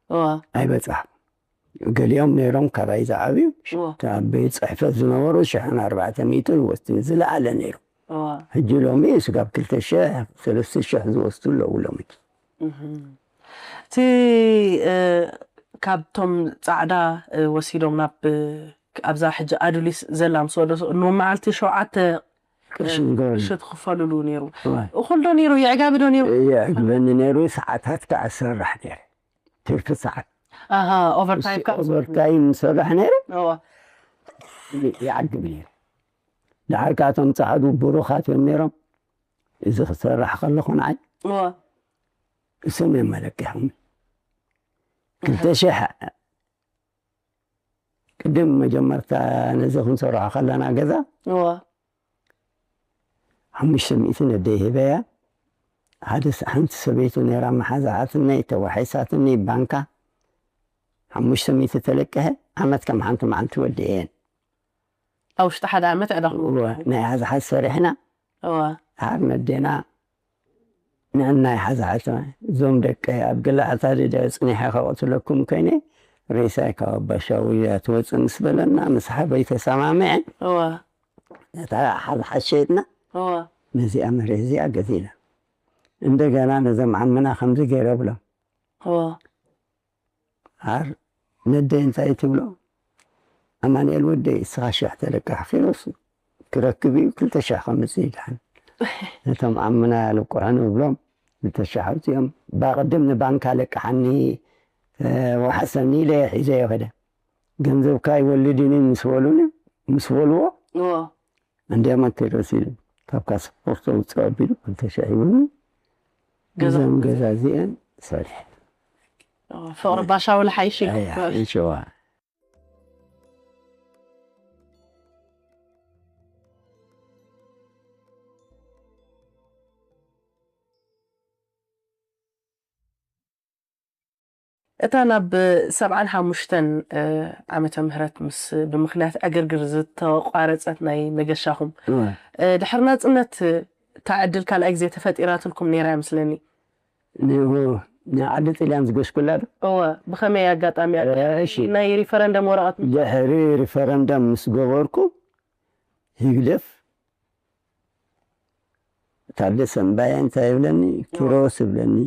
እዋ። ኣይበጻሕኩን። ገሊኦም ነይሮም ካባይ ዝዓብዩ፣ እዋ። እታ ቤት ጽሕፈት ዝነበሩ ሽሕን ኣርባዕተ ሚእትን ወስዱ ዝለዓለ ነይሩ። እዋ። ሕጂ ሎሚ ስጋብ ክልተ ሽሕ፣ ሰለስተ ሽሕ ዝወስዱ ኣለዉ ሎሚ። እህም። እቲ፣ እ፣ ካብቶም ጻዕዳ፣ እ፣ ወሲዶም ናብ፣ እ፣ ኣብዛ ሕጂ ኣዱሊስ ዘላ ምስ ወደሱ፣ ንመዓልቲ ሸውዓተ ቅርሺ ዝገበሩ። ቅርሺ ትኽፈልሉ ነይሩ። እዋ። እኹል ዶ ነይሩ? የዕጋቢ ዶ ነይሩ? የዕግበኒ ነይሩ። ሰዓታት ከኣ ዝሰርሕ ነይረ። ትርፊ ሰዓት። ኣሃ፣ ኦቨርታይም ምስ ከኣ ኦቨርታይም ዝሰርሕ ነይረ። እዋ። ይዓግብ ነይረ። ደሓር ከኣ እቶም ጻዕዱ ብሩኻት እዮም ነይሮም። እዚ ክሰርሕ ከለኹ ንዓይ እዋ። እሶም እዮም መለኪዖም። ክልተ ሽሕ ቅድም መጀመርታ ነዚ ክንሰርሖ ከለና ገዛ እዋ። ሓሙሽተ ሚእቲ ነደይ ሂበያ። ሓደ ስ-፣ ሓንቲ ሰበይቲ ነይራ መሓዛኣትኒ፣ ተዋሒሳትኒ ባንካ። ሓሙሽተ ሚእቲ ተለቅሐ፣ ዓመት ከም ሓንቲ መዓልቲ ወዲኤን። ኣብ ውሽጢ ሓደ ዓመት ኣዕለኹም? እወ፣ ናይ ሓዝሓዝ ሰሪሕና። እወ። ደሓር ነዴና ንዕና ይሓዝሓ። እዞም ደቀይ ኣብ ገለ ኣታድዳ ጽኒሐ ከቕትለኩም ኮይነ፣ ሬሳይ ካብ ኣባሻውያ ትወጽእ ምስ በለና፣ ምስ ሓበይ ተሰማሚዐን፣ እወ። ነታ ሓዝሓዝ ሸይጥና፣ እወ። ነዚኣ መሬት እዚኣ ገዚእና። እንደገና ነዞም ዓምና ከምዚ ገይረ ብሎም። እወ። ደሓር ነደይ እንታይ ትብሎ? ኣማኑኤል ወደይ፣ እስኻ ሽሕ ተለቃሕ፣ ኪሮስ ክረክብ እዩ፣ ክልተ ሽሕ ከምጽእ እዩ ደሓን። ነቶም ዓምና ልቅሑ ንብሎም፣ ክልተ ሽሕ ኣውጺኦም። ባቕድም ንባንካ ለቅሓኒ፣ እ፣ ወሓሰኒ ኢለ ሒዘዮ ከደ። ገንዘብካ ኣይወልድን እዩ ምስ በሉኒ፣ ምስ በልዎ፣ እወ። እንድያም ኣከይ ረሲሉ ካብ ካስፖርት ኣውፅእ ኣቢሉ ክልተ ሽሕ ሂቡኒ። ገዛ። እዘን ገዛ እዚአን ሰሪሐ። ፍቕሪ ባሻውል ሓይሽ እዩ። ኣያ፣ ይሸዋ። እታ ናብ ሰብዓን ሓሙሽተን፣ እ፣ ዓመተ ምህረት ምስ፣ ብምኽንያት ዕግርግር ዝተቋረጸት ናይ መገሻኹም፣ እወ። እ፣ ድሕሪ ናጽነት እታ ዕድል ካልኣይ ግዜ ተፈጢራትልኩም ነይራ እያ መስለኒ። ንኡ ንዓዲ ጥልያን ዝገሽኩላ ዶ? እወ፣ ብኸመይ ኣጋጣሚ እያ? እ፣ እሺ። ናይ ሪፈረንደም ወረቐት ድሕሪ ሪፈረንደም ምስ ገበርኩ፣ ህግደፍ ታደሰ እምባየ እንታይ ይብለኒ? እወ። ኪሮስ ይብለኒ።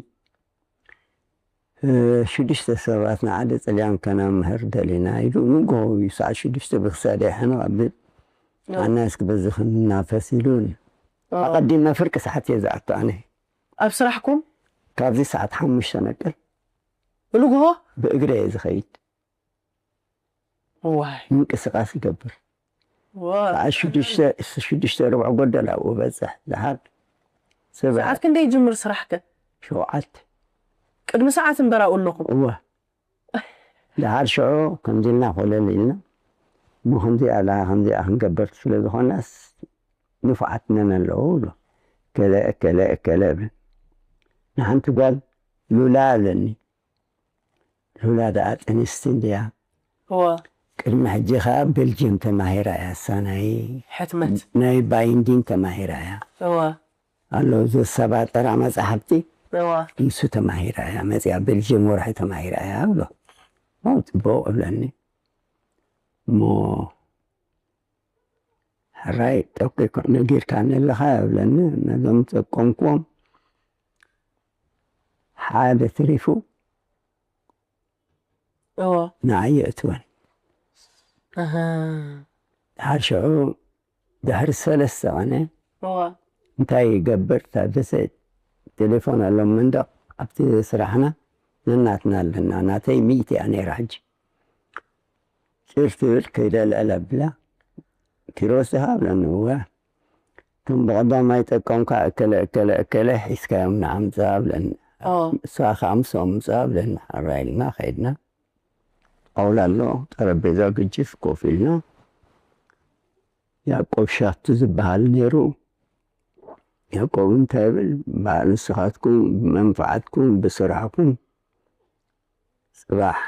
እ፣ ሽዱሽተ ሰባት ንዓዲ ጥልያን ከነምህር ደሊና ኢሉ። ንግሆ እዩ፣ ሰዓት ሽዱሽተ ብክሳድ ይሕንቕ ኣብል። ኣዎ። ኣና እስኪ በዚ ክንናፈስ ኢሉን። ኣዎ። ኣቐዲመ ፍርቂ ሰዓት እየ ዝኣቱ ኣነ። ኣብ ስራሕኩም? ካብዚ ሰዓት ሓሙሽተ ነቅል። ብንግሆ? ብእግረ እየ ዝኸይድ። ዋይ። ምንቅስቃስ ይገብር። ዋይ። ሰዓት ሽዱሽተ፣ ሽዱሽተ ርብዕ ጎደል ኣብኡ በጽሕ። ደሓር ስብሐ። ሰዓት ክንደይ ይጅምር ስራሕከ? ሸውዓተ። ቅድሚ ሰዓት እምበር ኣብኡ ኣለኹም? እወ። ደሓር ሽዑ ከምዚ ኢልና ኮለል ኢልና፣ እሞ ከምዚኣ ኣላ፣ ከምዚኣ ክንገብር ስለ ዝኾናስ ንፉዓት ነን ኣለዉ ብሎ። እከለ፣ እከለ፣ እከለ እብል። ንሓንቲ ጓል ሉላ ኣለኒ። ሉላ ደኣ ጥንስቲ እንድያ። እወ። ቅድሚ ሕጂ ኸኣ ቤልጅየም ተማሂራ እያ። እሳ ናይ ሕትመት። ናይ ባይንዲን ተማሂራ እያ። እወ። ኣሎ ዘሰባጠራ መጻሕፍቲ እወ። ንሱ ተማሂራ እያ መጺኣ። ቤልጅየም ወርሒ ተማሂራ እያ ብሎ። ኦ፣ ጽቡቕ እብለኒ። እሞ ሕራይ ጠቂኮ ነጊርካኒ ኣለኻ እብለኒ። ነዞም ጠቆምክዎም ሓደ ትሪፉ እዎ። ንዓይ የእትወን። ኣሃ። ድሓር ሽዑ ድሕሪ ሰለስተ ቐነ እዎ። እንታይ ይገብር? ታደሰ ቴሌፎን ኣሎ መንደቕ ኣብቲ ስራሕና ነናትና ኣለና። ናተይ ሚእቲ እያ ነይራ ሕጂ። ጭር ትብል ከይደ ልዕል ኣብላ። ኪሮስ ድኻ? እብለኒ። እወ። እቶም ብቐዳማይ ጠቀምካ እከለ፣ እከለ፣ እከለ ሒዝካዮም ንዓ ምጻእ እብለኒ። ኦ። እሳ ኸኣ ምስኦም ምጻእ እብለኒ። ሕራይ ኢልና ኸይድና። ጣውላ ኣሎ፣ ጠረጴዛ ግጅፍ ኮፍ ኢልና። ያዕቆብ ሻቱ ዝበሃል ነይሩ። ያዕቆብ እንታይ ይብል? በዓል ንስኻትኩም ብመንፍዓትኩም ብስራሕኩም ጽባሕ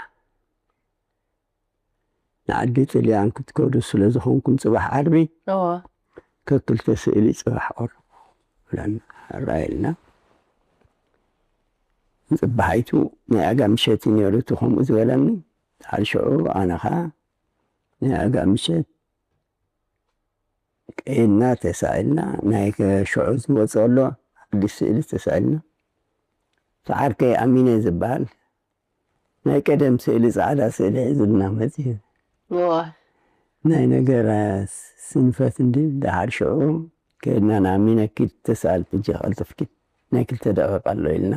ንዓዲ ጥልያን ክትከዱ ስለ ዝኾንኩም ጽባሕ ዓርቢ እወ። ከክልተ ስእሊ ጽባሕ ቁረቡ ብለና ሕራይ ኢልና። ጽባሒቱ ናይ ኣጋ ምሸት እዩ ነይሩ እቲ ከምኡ ዝበለኒ። ድሓር ሽዑ ኣነ ኸኣ ናይ ኣጋ ምሸት ቀይድና ተሳኢልና፣ ናይ ሽዑ ዝወጽእ ኣሎ ሓድሽ ስእሊ ተሳኢልና። እቲ ዓርከይ ኣሚነ ዝበሃል ናይ ቀደም ስእሊ፣ ጻዕዳ ስእሊ ሒዙልና መጺኡ። እዋ። ናይ ነገር ስንፈት እንዲ ድሓር ሽዑ ከይድና ንኣሚነ ኪድ ተሳል ጥጂ ቀልጥፍኪ ናይ ክልተ ደቂቃ ኣሎ ኢልና።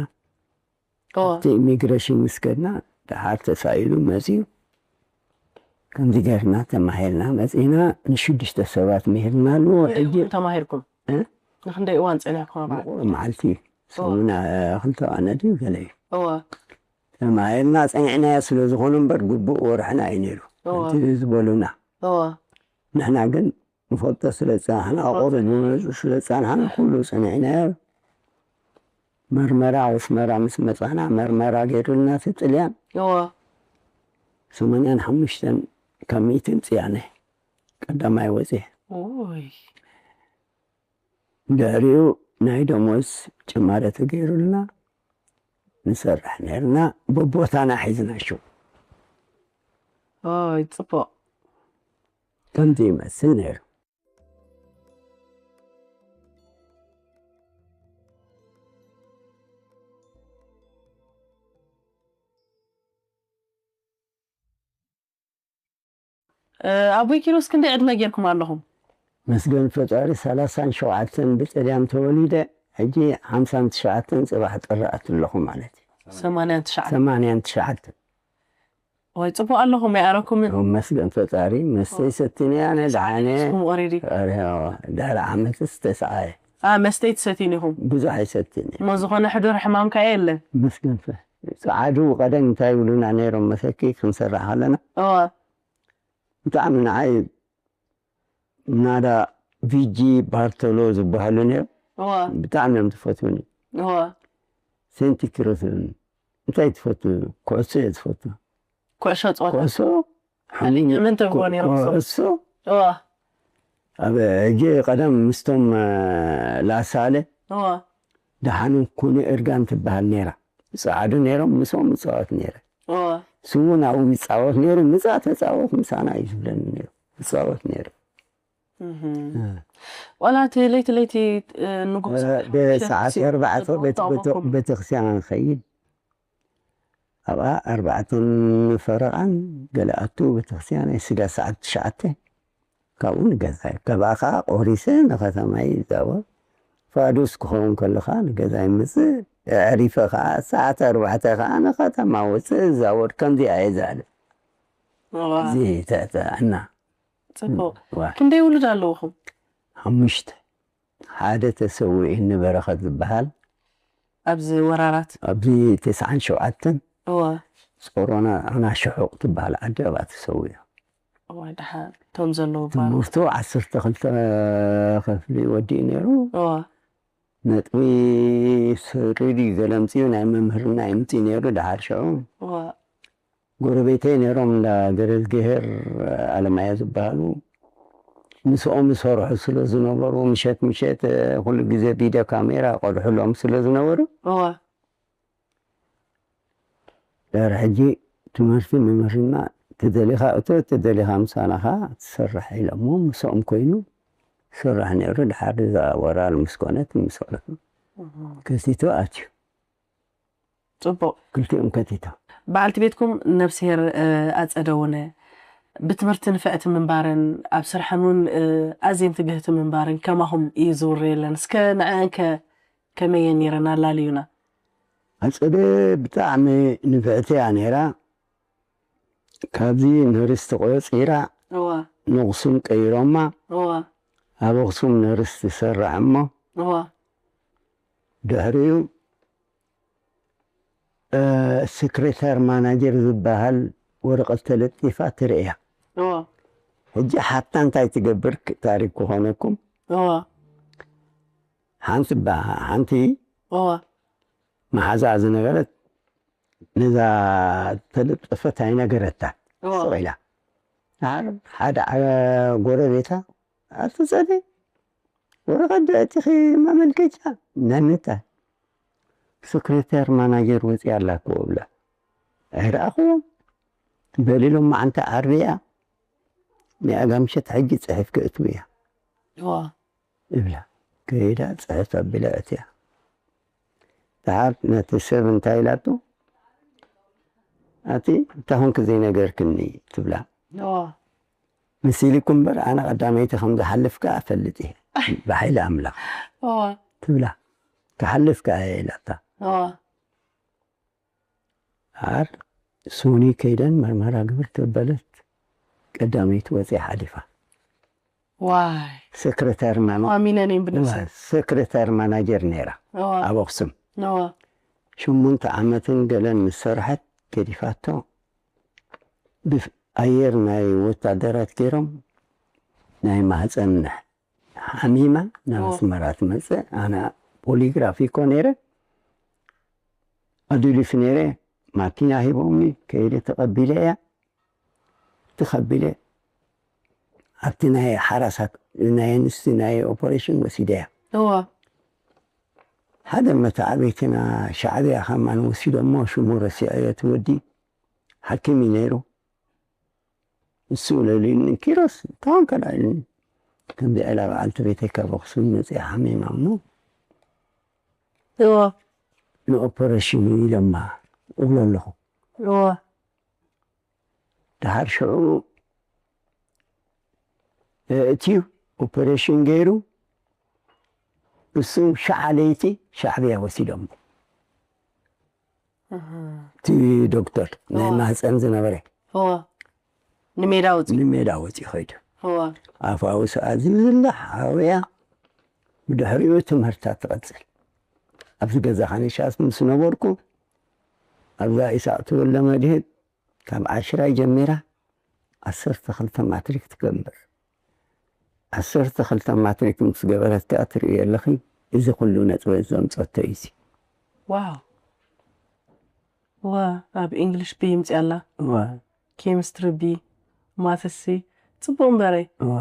እዋ። ኣብቲ ኢሚግሬሽን ምስ ከድና ድሓር ተሳኢሉ መጺኡ። ከምዚ ጌርና ተማሂርና መጺና ንሽዱሽተ ሰባት ምሂርናሉ። ክንደይ ሕጂ እዋን ተማሂርኩም? እ? ንክንደይ እዋን ጸኒሕኩም ኣብ ዓዲ? መዓልቲ እዋ። ሰሙን፣ እ፣ ክልተ ቀነ ድዩ ገለ እዩ። እዋ። ተማሂርና ጸኒዕናዮ ስለ ዝኾነ እምበር ግቡእ ወርሕና እዩ ነይሩ። እዋ። ከምቲ ዝበሉና። እዋ። ንሕና ግን ንፈልጦ ስለ ዝጸናሕና፣ ንፈልጦ። ኣቑሩብ ንመጽእ ስለ ዝጸናሕና፣ ኩሉ ጸኒዕናዮ። መርመራ ኣስመራ ምስ መጻና፣ መርመራ ገይሩልና እቲ ጥልያን። እዋ። ሰማንያን ሓሙሽተን ካብ ሚእቲ ኣምጺኣኒ። ቀዳማይ ወጺኤ። ኦይ። ድሕሪኡ ናይ ደሞዝ ጭማሪ ተገይሩልና ንሰርሕ ነርና፣ በቦታና ሒዝና ሽው። ኦይ፣ ጽቡቕ። ከምዚ ይመስል ነይሩ። እ፣ ኣቦይ ኪሮስ ክንደይ ዕድመ ጌርኩም ኣለኹም? መስገን ፈጣሪ ሰላሳን ሸውዓተን ብጥልያን ተወሊደ፣ ሕጂ ሓምሳን ትሽዓተን ጽባሕ ጥሪ ኣትለኹ ማለት እዩ። ሰማንያን ትሽዓተን። ሰማንያን ትሽዓተን። ወይ ጽቡቕ ኣለኹም፣ ኣይኣረኩምን። ኦ፣ መስገን ፈጣሪ፣ መስተይ ሰቲነ ኣነ ደሓነ። ስኩም ኦሬዲ። ኣረ፣ ድሕሪ ዓመትስ ተስዓየ። ኣ፣ መስተይ ትሰትዩን ኢኹም? ብዙሕ ኣይሰትን እየ። እሞ ዝኾነ ሕዱር ሕማም ከ የለን? መስገን ፈ-፣ ጸዓዱ ቀደም እንታይ ይብሉና ነይሮም መሰኪ ክንሰርሕ ከለና? እዋ። ብጣዕሚ ንዓይ ናዳ ቪጂ ባርቶሎ ዝበሃሉ ነይሮም። እዋ። ብጣዕሚ እዮም ዝፈትዉኒ። እዋ። ሴንቲ ኪሮስ እንታይ ትፈቱ? ኩዕሶ እየ ዝፈቱ። ኩዕሾ ጸወታ? ኩዕሶ? ሓኒ-፣ መን ተብህዎ ነይሮም እሶም? ኩዕሶ? እዋ። ኣብ ሕጂ ቀደም ምስቶም፣ እ፣ ላሳለ እዋ። ደሓኑ ኩኒ እርጋን ትበሃል ነይራ። ጸዓዱ ነይሮም፣ ምስኦም እጻወት ነይረ። እዋ። እሱ እውን ኣብኡ ይጻወት ነይሩ። ምጻእ ተጻወት ምሳና እዩ ዝብለኒ ነይሩ። ይጻወት ነይሩ። እህ። እ። ዋላ እቲ ለይቲ ለይቲ፣ እ፣ ንጉስ እ፣ ብሰዓት ሽዱሽተ ኣርባዕተ ቤት-፣ ቤተ-፣ ተዋወቅኩም? ቤተክርስትያን ንኸይድ። ኣብኣ ኣርባዕተን ፈረቓን ገለ ኣቱ ቤተክርስትያን፣ ስጋ ሰዓት ትሽዓተ ካብኡ ንገዛይ። ካብኣ ከዓ ቆሪሰ ንከተማይ ይዛወር። ፋዱስ ክኸውን ከለኻ ንገዛይ ምጽእ፣ ኣዕሪፈ ከዓ ሰዓት ኣርባዕተ ከዓ ንከተማ ወፅእ እዛወር። ከምዚኣ እየ ዛለ። እዋ። እዚ ተጥዕና ጽቡቕ። ዋ። ክንደይ ውሉድ ኣለውኹም? ሓሙሽተ። ሓደ ተሰዊኡ ንበረኸት ዝበሃል ኣብዚ ወራራት ኣብዚ ተስዓን ሸውዓተን እዋ ጾሮና ኣናሽሑቕ ትበሃል ዓዲ ኣብኣ ተሰዊኡ። እዋ ደሓን እቶም ዘለዉ እባ ትምህርቱ ዓሰርተ ክልተ ክፍሊ ወዲኡ ነይሩ። እዋ ነጥቢ ስሪ ድዩ ገለ ኣምጺኡ ናይ መምህርና ይምጺእ ነይሩ። ድሓር ሽዑ እዋ ጎረቤተይ ነይሮም፣ እንዳ ገረዝግሄር ኣለማያ ዝበሃሉ። ምስኦም ይሰርሑ ስለ ዝነበሩ ምሸት ምሸት ኩሉ ግዜ ቪድዮ ካሜራ ቀድሕሎም ስለ ዝነበሩ እዋ ድሕሪ ሕጂ ትምህርቲ መምህርና ተደሊኻ እቶ ተደሊኻ ምሳና ኸዓ ትሰርሕ ኢሎሞ ምስኦም ኮይኑ ስራሕ ነይሩ። ድሓር እዛ ወራር ምስ ኮነት ምስ ኮነት ከቲቱ ኣትዩ። ጽቡቕ። ክልቲኦም ከቲቶም። በዓልቲ ቤትኩም ነብስሄር ኣጸደውነ ብትምህርቲ ንፍዕቲ ምንባረን ኣብ ስርሐን እውን ኣዝየን ትግህቲ ምንባረን ከማኹም እዩ ዝውረየለን። እስከ ንዐአንከ ከመየን ነይረን ኣላልዩና። ኣጸደ ብጣዕሚ ንፍዕቲ እያ ነይራ። ካብዚ ነርስ ተቆፂራ እዋ ንኣኽሱም ቀይሮማ። እዋ ኣብ ኣኽሱም ነርስ ትሰርሕ እሞ እዋ ድሕሪኡ እ፣ ሴክሬታር ማናጀር ዝበሃል ወረቐት ተለጢፋ ትርእያ። እዋ ሕጂ ሓታ እንታይ ትገብር ክ- ታሪክ ክኾነኩም። እዋ ሓንቲ ባ- ሓንቲ እዋ መሓዛ ዝነበረት ነዛ ተለጠፈት ኣይነገረታ እዋ ስቕ ኢላ። ሓደ ዓ- ጎረቤታ ኣቲ ጸደይ ወረቐት ዶ ኣእቲኺ ማመልከቻ? ነንታይ? ሴክሬታር ማናጀር ወፂኣ ኣላ እኮ እብላ። ኣይረኣኽዎን? በሊሎም መዓንተ ዓርብያ ናይ ኣጋምሸት ሕጂ ፅሒፍ ክእትው እያ እዋ እብላ። ከይዳ ፅሕፍ ኣቢላ እትያ። ደሓር ነቲ ሰብ እንታይ ኢላቶ? ኣቲ እንታይ ኾንክ ዘይነገርክኒ? ትብላ። እዋ መሲልኩ እምበር ኣነ ቀዳመይቲ ከም ዝሓልፍ ከኣ እፈልጥ እየ ብሓይሊ ኣምላኽ እዋ ትብላ። ክሓልፍ ከኣ እየ ኢላታ። እዋ ኣር ሶኒ ከይደን መርመራ ግብር ተበለት ቀዳመይቲ ወፅያ ሓሊፋ። ዋይ ሴክሬታር ማና ኣሚነን እየን ብነብሰን ሴክሬታር ማናጀር ነይራ እዋ ኣብ ኣኽሱም እዋ ሽሙንተ ዓመትን ገለን ምስ ሰርሐት ገዲፋቶ። ብኣየር ናይ ወታደራት ገይሮም ናይ ማህፀን ሓሚማ ናብ እዋ። ኣስመራ ትመፅእ። ኣነ ፖሊግራፍ እኮ ነይረ ኣዱሊፍ ነይረ። ማኪና ሂቦምኒ ከይደ ተቐቢለ እያ። ተቐቢለ ኣብቲ ናይ ሓራሳት ናይ ኣንስቲ ናይ ኦፐሬሽን ወሲደ እያ። እዋ ሓደ መተዓብይትና ሻዕብያ ከማን ወሲዶሞ ሽሙ ረሲዐዮ። እቲ ወዲ ሓኪም እዩ ነይሩ። እሱ ለሊኒ ኪሮስ እንታይ ከዳ ኢሉኒ። ከምዚ ዕላ በዓልቲ ቤተይ ካብ ኣኽሱም መፅያ ሓሚማ እሞ እዋ ንኦፐሬሽን ኢሎማ እብሎ ኣለኹ። እዋ ድሓር ሽዑ እቲ ኦፐሬሽን ገይሩ እሱ ሸዓ ለይቲ ሻዕብያ ወሲዶሞ። እቲ ዶክተር ናይ እዋ። ማህፀን ዝነበረ እዋ ንሜዳ ውፅእ ንሜዳ ወፂኡ ኸይዱ። እዋ ኣፋውስ ኣዝዩ ዝላ ሓውያ ብድሕሪኡ ትምህርታ ትቐፅል። ኣብዚ ገዛ ኸነሻስ ምስ ነበርኩ ኣብዛ ኢሳቅ ተወልደ መድህን ካብ ዓሽራይ ጀሚራ ዓሰርተ ክልተ ማትሪክ ትገብር። ዓሰርተ ክልተ ማትሪክ ምስ ገበረት ከኣ ትርእዮ ኣለኺ። እዚ ኩሉ ነጥበ ዘምፀቶ እዩ እዚ። ዋው እዋ ኣብ ኢንግሊሽ ቢ ይምፅእ ኣላ እዋ ኬሚስትሪ ቢ ማትሲ ፅቡቅ እምበረይ እዋ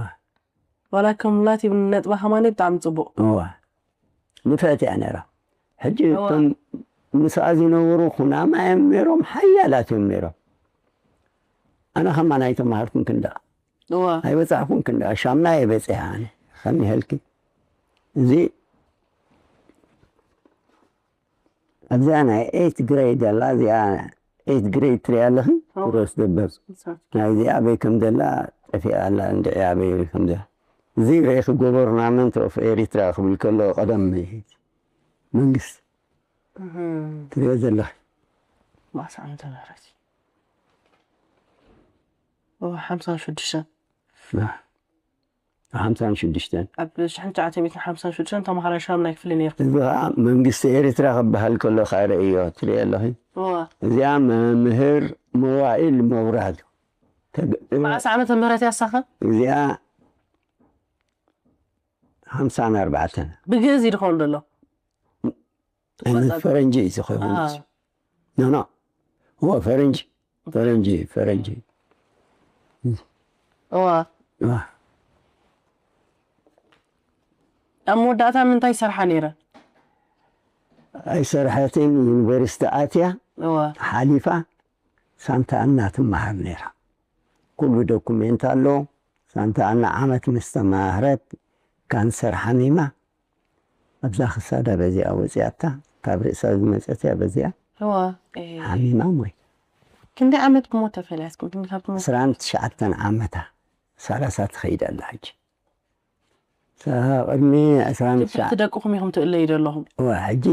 ዋላ ከም ላት ይብን ነጥባ ከማኒ ብጣዕሚ ፅቡቅ እዋ ንፍዕቲ እያ ነይራ። ሕጂ እዋ። እቶም ምስኣ ዝነበሩ ኩናማ እዮም ነይሮም፣ ሓያላት እዮም ነይሮም። ኣነ ከማን ኣይተማሃርኩን ክንዳ እዋ ኣይበፃሕኩን ክንዳ ሻምና እየ በፂሐ ኣነ። ከመይ ኢልኪ እዚ ኣብዚኣ ናይ ኤይት ግሬድ ኣላ እዚኣ ኤይት ግሬድ ትሪኣ ኣለኺ? ክሮስ ደበር። ናይዚኣ ኣበይ ከም ዘላ ጠፊኣ ኣላ፣ እንድዒ ኣበይ ከም ዘላ። እዚ ርኢኺ፣ ጎቨርናመንት ኦፍ ኤሪትራ ክብል ከሎ ቀደም መንግስቲ ትሪኦ ዘለኺ። ባስ ዓመተ ምህረት። ኦ፣ ሓምሳን ሽዱሽተን። ሓምሳን ሽዱሽተን። ኣብ ሽሕን ትሽዓተ ሚእትን ሓምሳን ሽዱሽተን ተምሃራይ ሻምናይ ክፍሊ ነይርኩ። እዚ ኸዓ መንግስቲ ኤሪትራ ክበሃል ከሎ ኸዓ ርእዮ፣ ትሪኦ ኣለኺ። እዋ። እዚኣ መምህር መዋኢል መብራህቱ። ተግ- መዓስ ዓመተ ምህረት ያሳኸ? እዚኣ ሓምሳን ኣርባዕተን። ብግእዝ እዩ ድኸውን ዘሎ። ፈረንጂ እዩ ዝኸውን። ኖ ኖ፣ እዎ ፈረንጂ፣ ፈረንጂ፣ ፈረንጂ። እዋ። እዋ። ኣብ መወዳእታ ምንታይ ይሰርሓ ነይረ? ኣይሰርሐትን፣ ዩኒቨርሲቲ ኣትያ እዋ። ሓሊፋ ሳንታ ኣና ትመሃር ነይራ። ኩሉ ዶኩሜንት ኣሎ። ሳንታ ኣና ዓመት ምስ ተማህረት ካንሰር ሓሚማ ኣብዛ ክሳዳ በዚኣ ወፂኣታ። ካብ ርእሳ ዝመፀት እያ በዚኣ እዋ። ሓሚማ ሞይታ። ክንደይ ዓመት ብሞት ተፈሊያትኩም? ክንዲ ካብ ትሞት ዕስራን ትሽዓተን ዓመታ፣ ሰላሳ ትኸይድ ኣላ ሕጂ። ቅድሚ ዕስራን ትሽዓተን ደቅኹም ኢኹም ትእለዩ ዘለኹም። እዋ፣ ሕጂ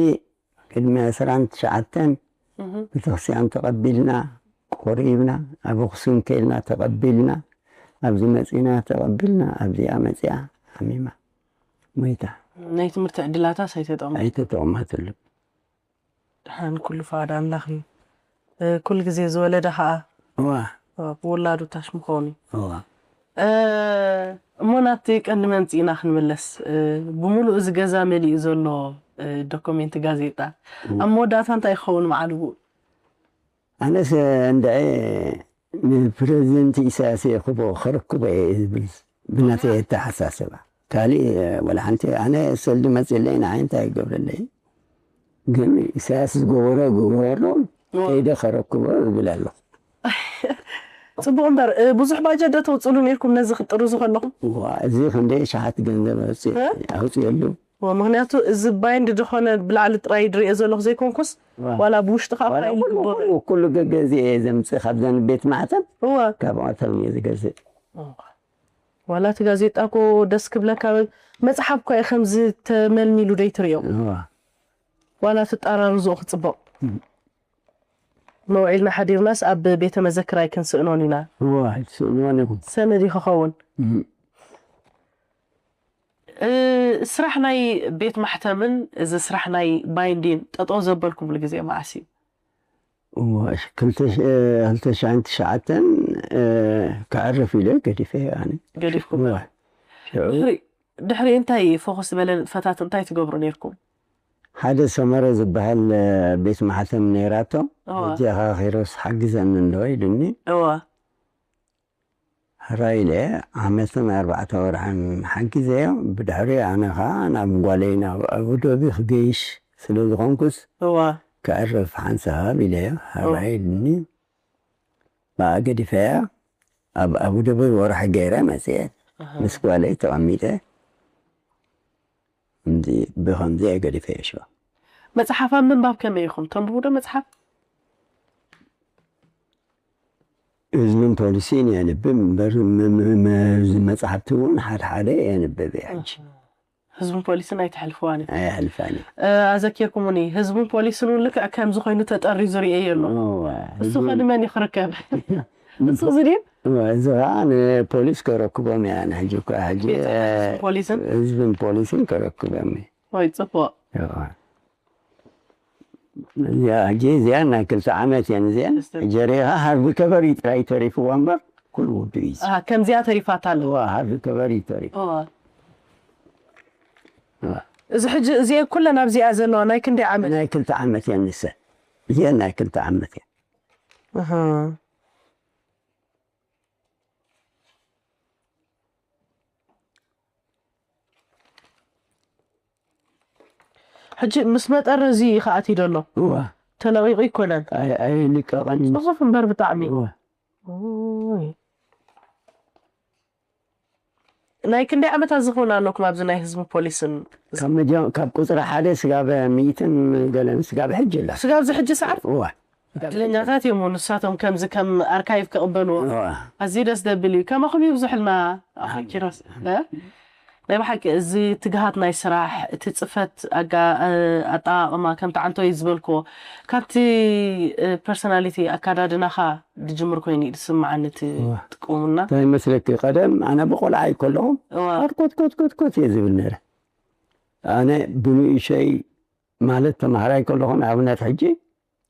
ቅድሚ ዕስራን ትሽዓተን ቤተክርስትያን ተቐቢልና፣ ቆሪብና፣ ኣብ ኣኽሱም ከይድና ተቐቢልና፣ ኣብዚ መፂና ተቐቢልና፣ ኣብዚኣ መፂኣ ሓሚማ ሞይታ። ናይ ትምህርቲ ዕድላታስ ኣይተጠቕሙ? ኣይተጠቕማትሉ። ደሓን ኩሉ ፍቓድ ኣምላኽ እዩ። እ፣ ኩሉ ግዜ ዝወለደ ኸዓ እዋ። እ፣ ብውላዱ ታሽ ምኾኑ እዩ። እዋ። እ፣ እሞ ናብቲ ቀንዲ መምፅእና ክንምለስ፣ እ፣ ብምሉእ እዚ ገዛ መሊኡ ዘሎ፣ እ፣ ዶኩሜንት ጋዜጣ ኣብ መወዳእታ እንታይ ይኸውን መዓልቡ? ኣነስ እንድዒ ንፕረዚደንት ኢሳያስ የኽቦ ከረክቦ እየ ዝብል ብናተይ ኣተሓሳስባ። ካሊእ ወላ ሓንቲ ኣነ ሰልዲ መፅለይ ንዓይ እንታይ ይገብረለይ? ግን ኢሳያስ ዝገበሮ ግበሮ ከይደ ከረክቦ ይብል ኣለኹ። ፅቡቕ እምበር እ፣ ብዙሕ ባጀት ዶ ተውፅሉ ነይርኩም ነዚ ክትጥርዙ ከለኹም? ዋ፣ እዚ ክንደይ ሸሓት ገንዘብ ኣውፅእ- ኣውፅእሉ። ዋ፣ ምክንያቱ እዚ ባይንድ ዝኾነ ብላዕሊ ጥራይ ድሪኦ ዘለኹ ዘይኮንኩስ ዋ። ዋላ ብውሽጢ ከዓ ዋላ ፋይል ኩሉ- ይግበሩ። ኩሉ- ኩሉ ገገዚ እየ ዘምፅእ ካብዘን ቤት ማሕተም እዋ ካብኣቶም እየ ዝገዝእ። ዋላ እቲ ጋዜጣ እኮ ደስ ክብለካ መፅሓፍ እኳ እዩ ከምዚ ተመልሚሉ ደይትሪኦ እዋ ዋላ ትጣራርዝኦ ክፅበቕ መውዒልና ሓዲርናስ ኣብ ቤተ መዘክር ኣይክንስእኖን ኢና። እዋ ኣይትስእንዎን ኢኹም። ሰነድ እዩ ክኸውን። እ፣ ስራሕ ናይ ቤት ማሕተምን እዚ ስራሕ ናይ ባይንዲን ጠጠው ዘበልኩምሉ ግዜ መዓስ እዩ? እዋ ክልተ ሽ- እ፣ ክልተ ሽሕን ትሽዓተን እ፣ ክዕርፍ ኢለ ገዲፈ ኣነ። ገዲፍኩም? እዋ ሽዑ ድሕሪ ድሕሪ እንታይ ፎኩስ ዝበለ ንጥፈታት እንታይ ትገብሩ ነይርኩም? ሓደ ሰመረ ዝበሃል ቤት ማሕተም ነይራቶ። እዋ። በጃኻ ኪሮስ ሓግዘኒ እንዶ ኢሉኒ። እዋ። ሕራይ ኢለ ዓመትን ኣርባዕተ ወርሕን ሓጊዘዮ። ብድሕሪ ኣነ ኸዓ ናብ ጓለይ ናብ ኣቡዶቢ ክገይሽ ስለ ዝኾንኩስ እዋ። ከዕርፍ ሓንሳብ ኢለዮ። ሕራይ ኢሉኒ። ብኣ ገዲፈያ ኣብ ኣቡዶቢ ወርሒ ገይረ መፅየ። ኣሃ። ምስ ጓለይ ተቐሚጠ። እንዲ ብኸምዚ ገዲፈ የሽዋ። መጽሓፍ ኣብ ምንባብ ከመይ ኢኹም? ተንብቡ ዶ መጽሓፍ? ህዝብን ፖሊሲን የንብብ እምበር ም- ም- ም- መጽሓፍቲ እውን ሓደ ሓደ የንብብ እየ ሕጂ። ህዝብን ፖሊስን ኣይተሕልፍዋን እዩ። ኣየሕልፋን እዩ። እ፣ ኣዘኪርኩምኒ፣ ህዝብን ፖሊስን እውን ልክዕ ከምዚ ኮይኑ ተጠሪዙ ርእየዮ ኣሎ። እወ፣ እሱ ህዝብን ከ ንመን እዩ ክርከብ? እሱ እዚ ድዩ? እወ፣ እዚ ከዓ ንፖሊስ ከረክቦም እያ። ንሕጂ እኮ ሕጂ ቤት እ፣ ፖሊስን ህዝብን ፖሊስን ከረክቦም እየ። ወይ ጽቡቕ። እዚኣ ሕጂ እዚኣን ናይ ክልተ ዓመት እየን እዚኣን። ጀሪኻ ሃርድ ከቨር እዩ ጥራይ ተሪፍዋ እምበር ኩሉ ውዱእ እዩ። ኣሃ፣ ከምዚኣ ተሪፋታ ኣለ። እዋ፣ ሃርድ ከቨር እዩ ተሪፉ። እዋ። እዋ። እዚ ሕጂ እዚኤን ኩለን ኣብዚኣ ዘለዋ ናይ ክንደይ ዓመት? ናይ ክልተ ዓመት እየን ንሰ እዚአን ናይ ክልተ ዓመት እየን። ኣሃ። ሕጂ ምስ መጠረ እዚ ከኣትዩ ደሎ እዋ ተለቂቑ ይኮነን ኣይ- ኣይልቀቐን እዩ። ፅፉፍ እምበር ብጣዕሚ እዋ ኦይ። ናይ ክንደይ ዓመታት ዝኸውን ኣለኩም ኣብዚ ናይ ህዝቢ ፖሊስን ካብ መጀ- ካብ ቁፅሪ ሓደ ስጋብ ሚእትን ገለን ስጋብ ሕጂ ኣላ ስጋብ እዚ ሕጂ ሰዓት እዋ ዕድለኛታት እዮም ንሳቶም ከምዚ ከም ኣርካይቭ ክቕበልዎ። እዋ። ኣዝዩ ደስ ዘብል እዩ። ከማኹም ይብዝሑልና ኣኻ ኪሮስ። እ? ናይ ብሓቂ እዚ ትግሃት ናይ ስራሕ፣ እቲ ጽፈት ኣጋ-፣ እ፣ ኣጠቓቕማ ከምቲ ዓንቶይ ዝበልክዎ ካብቲ፣ እ፣ ፐርሶናሊቲ ኣካዳድናኻ ዝጅምር ኮይኑ እዩ ዝስምዓኒ እቲ እዋ። ትቅውምና። እንታይ መስለኪ ቀደም ኣነ ብቆልዓ ይከለኹም እዋ። ኮትኮት ኮትኮት እየ ዝብል ነረ። ኣነ ብንእሸይ ማለት ተማሃራይ ከለኹ ንኣብነት ሕጂ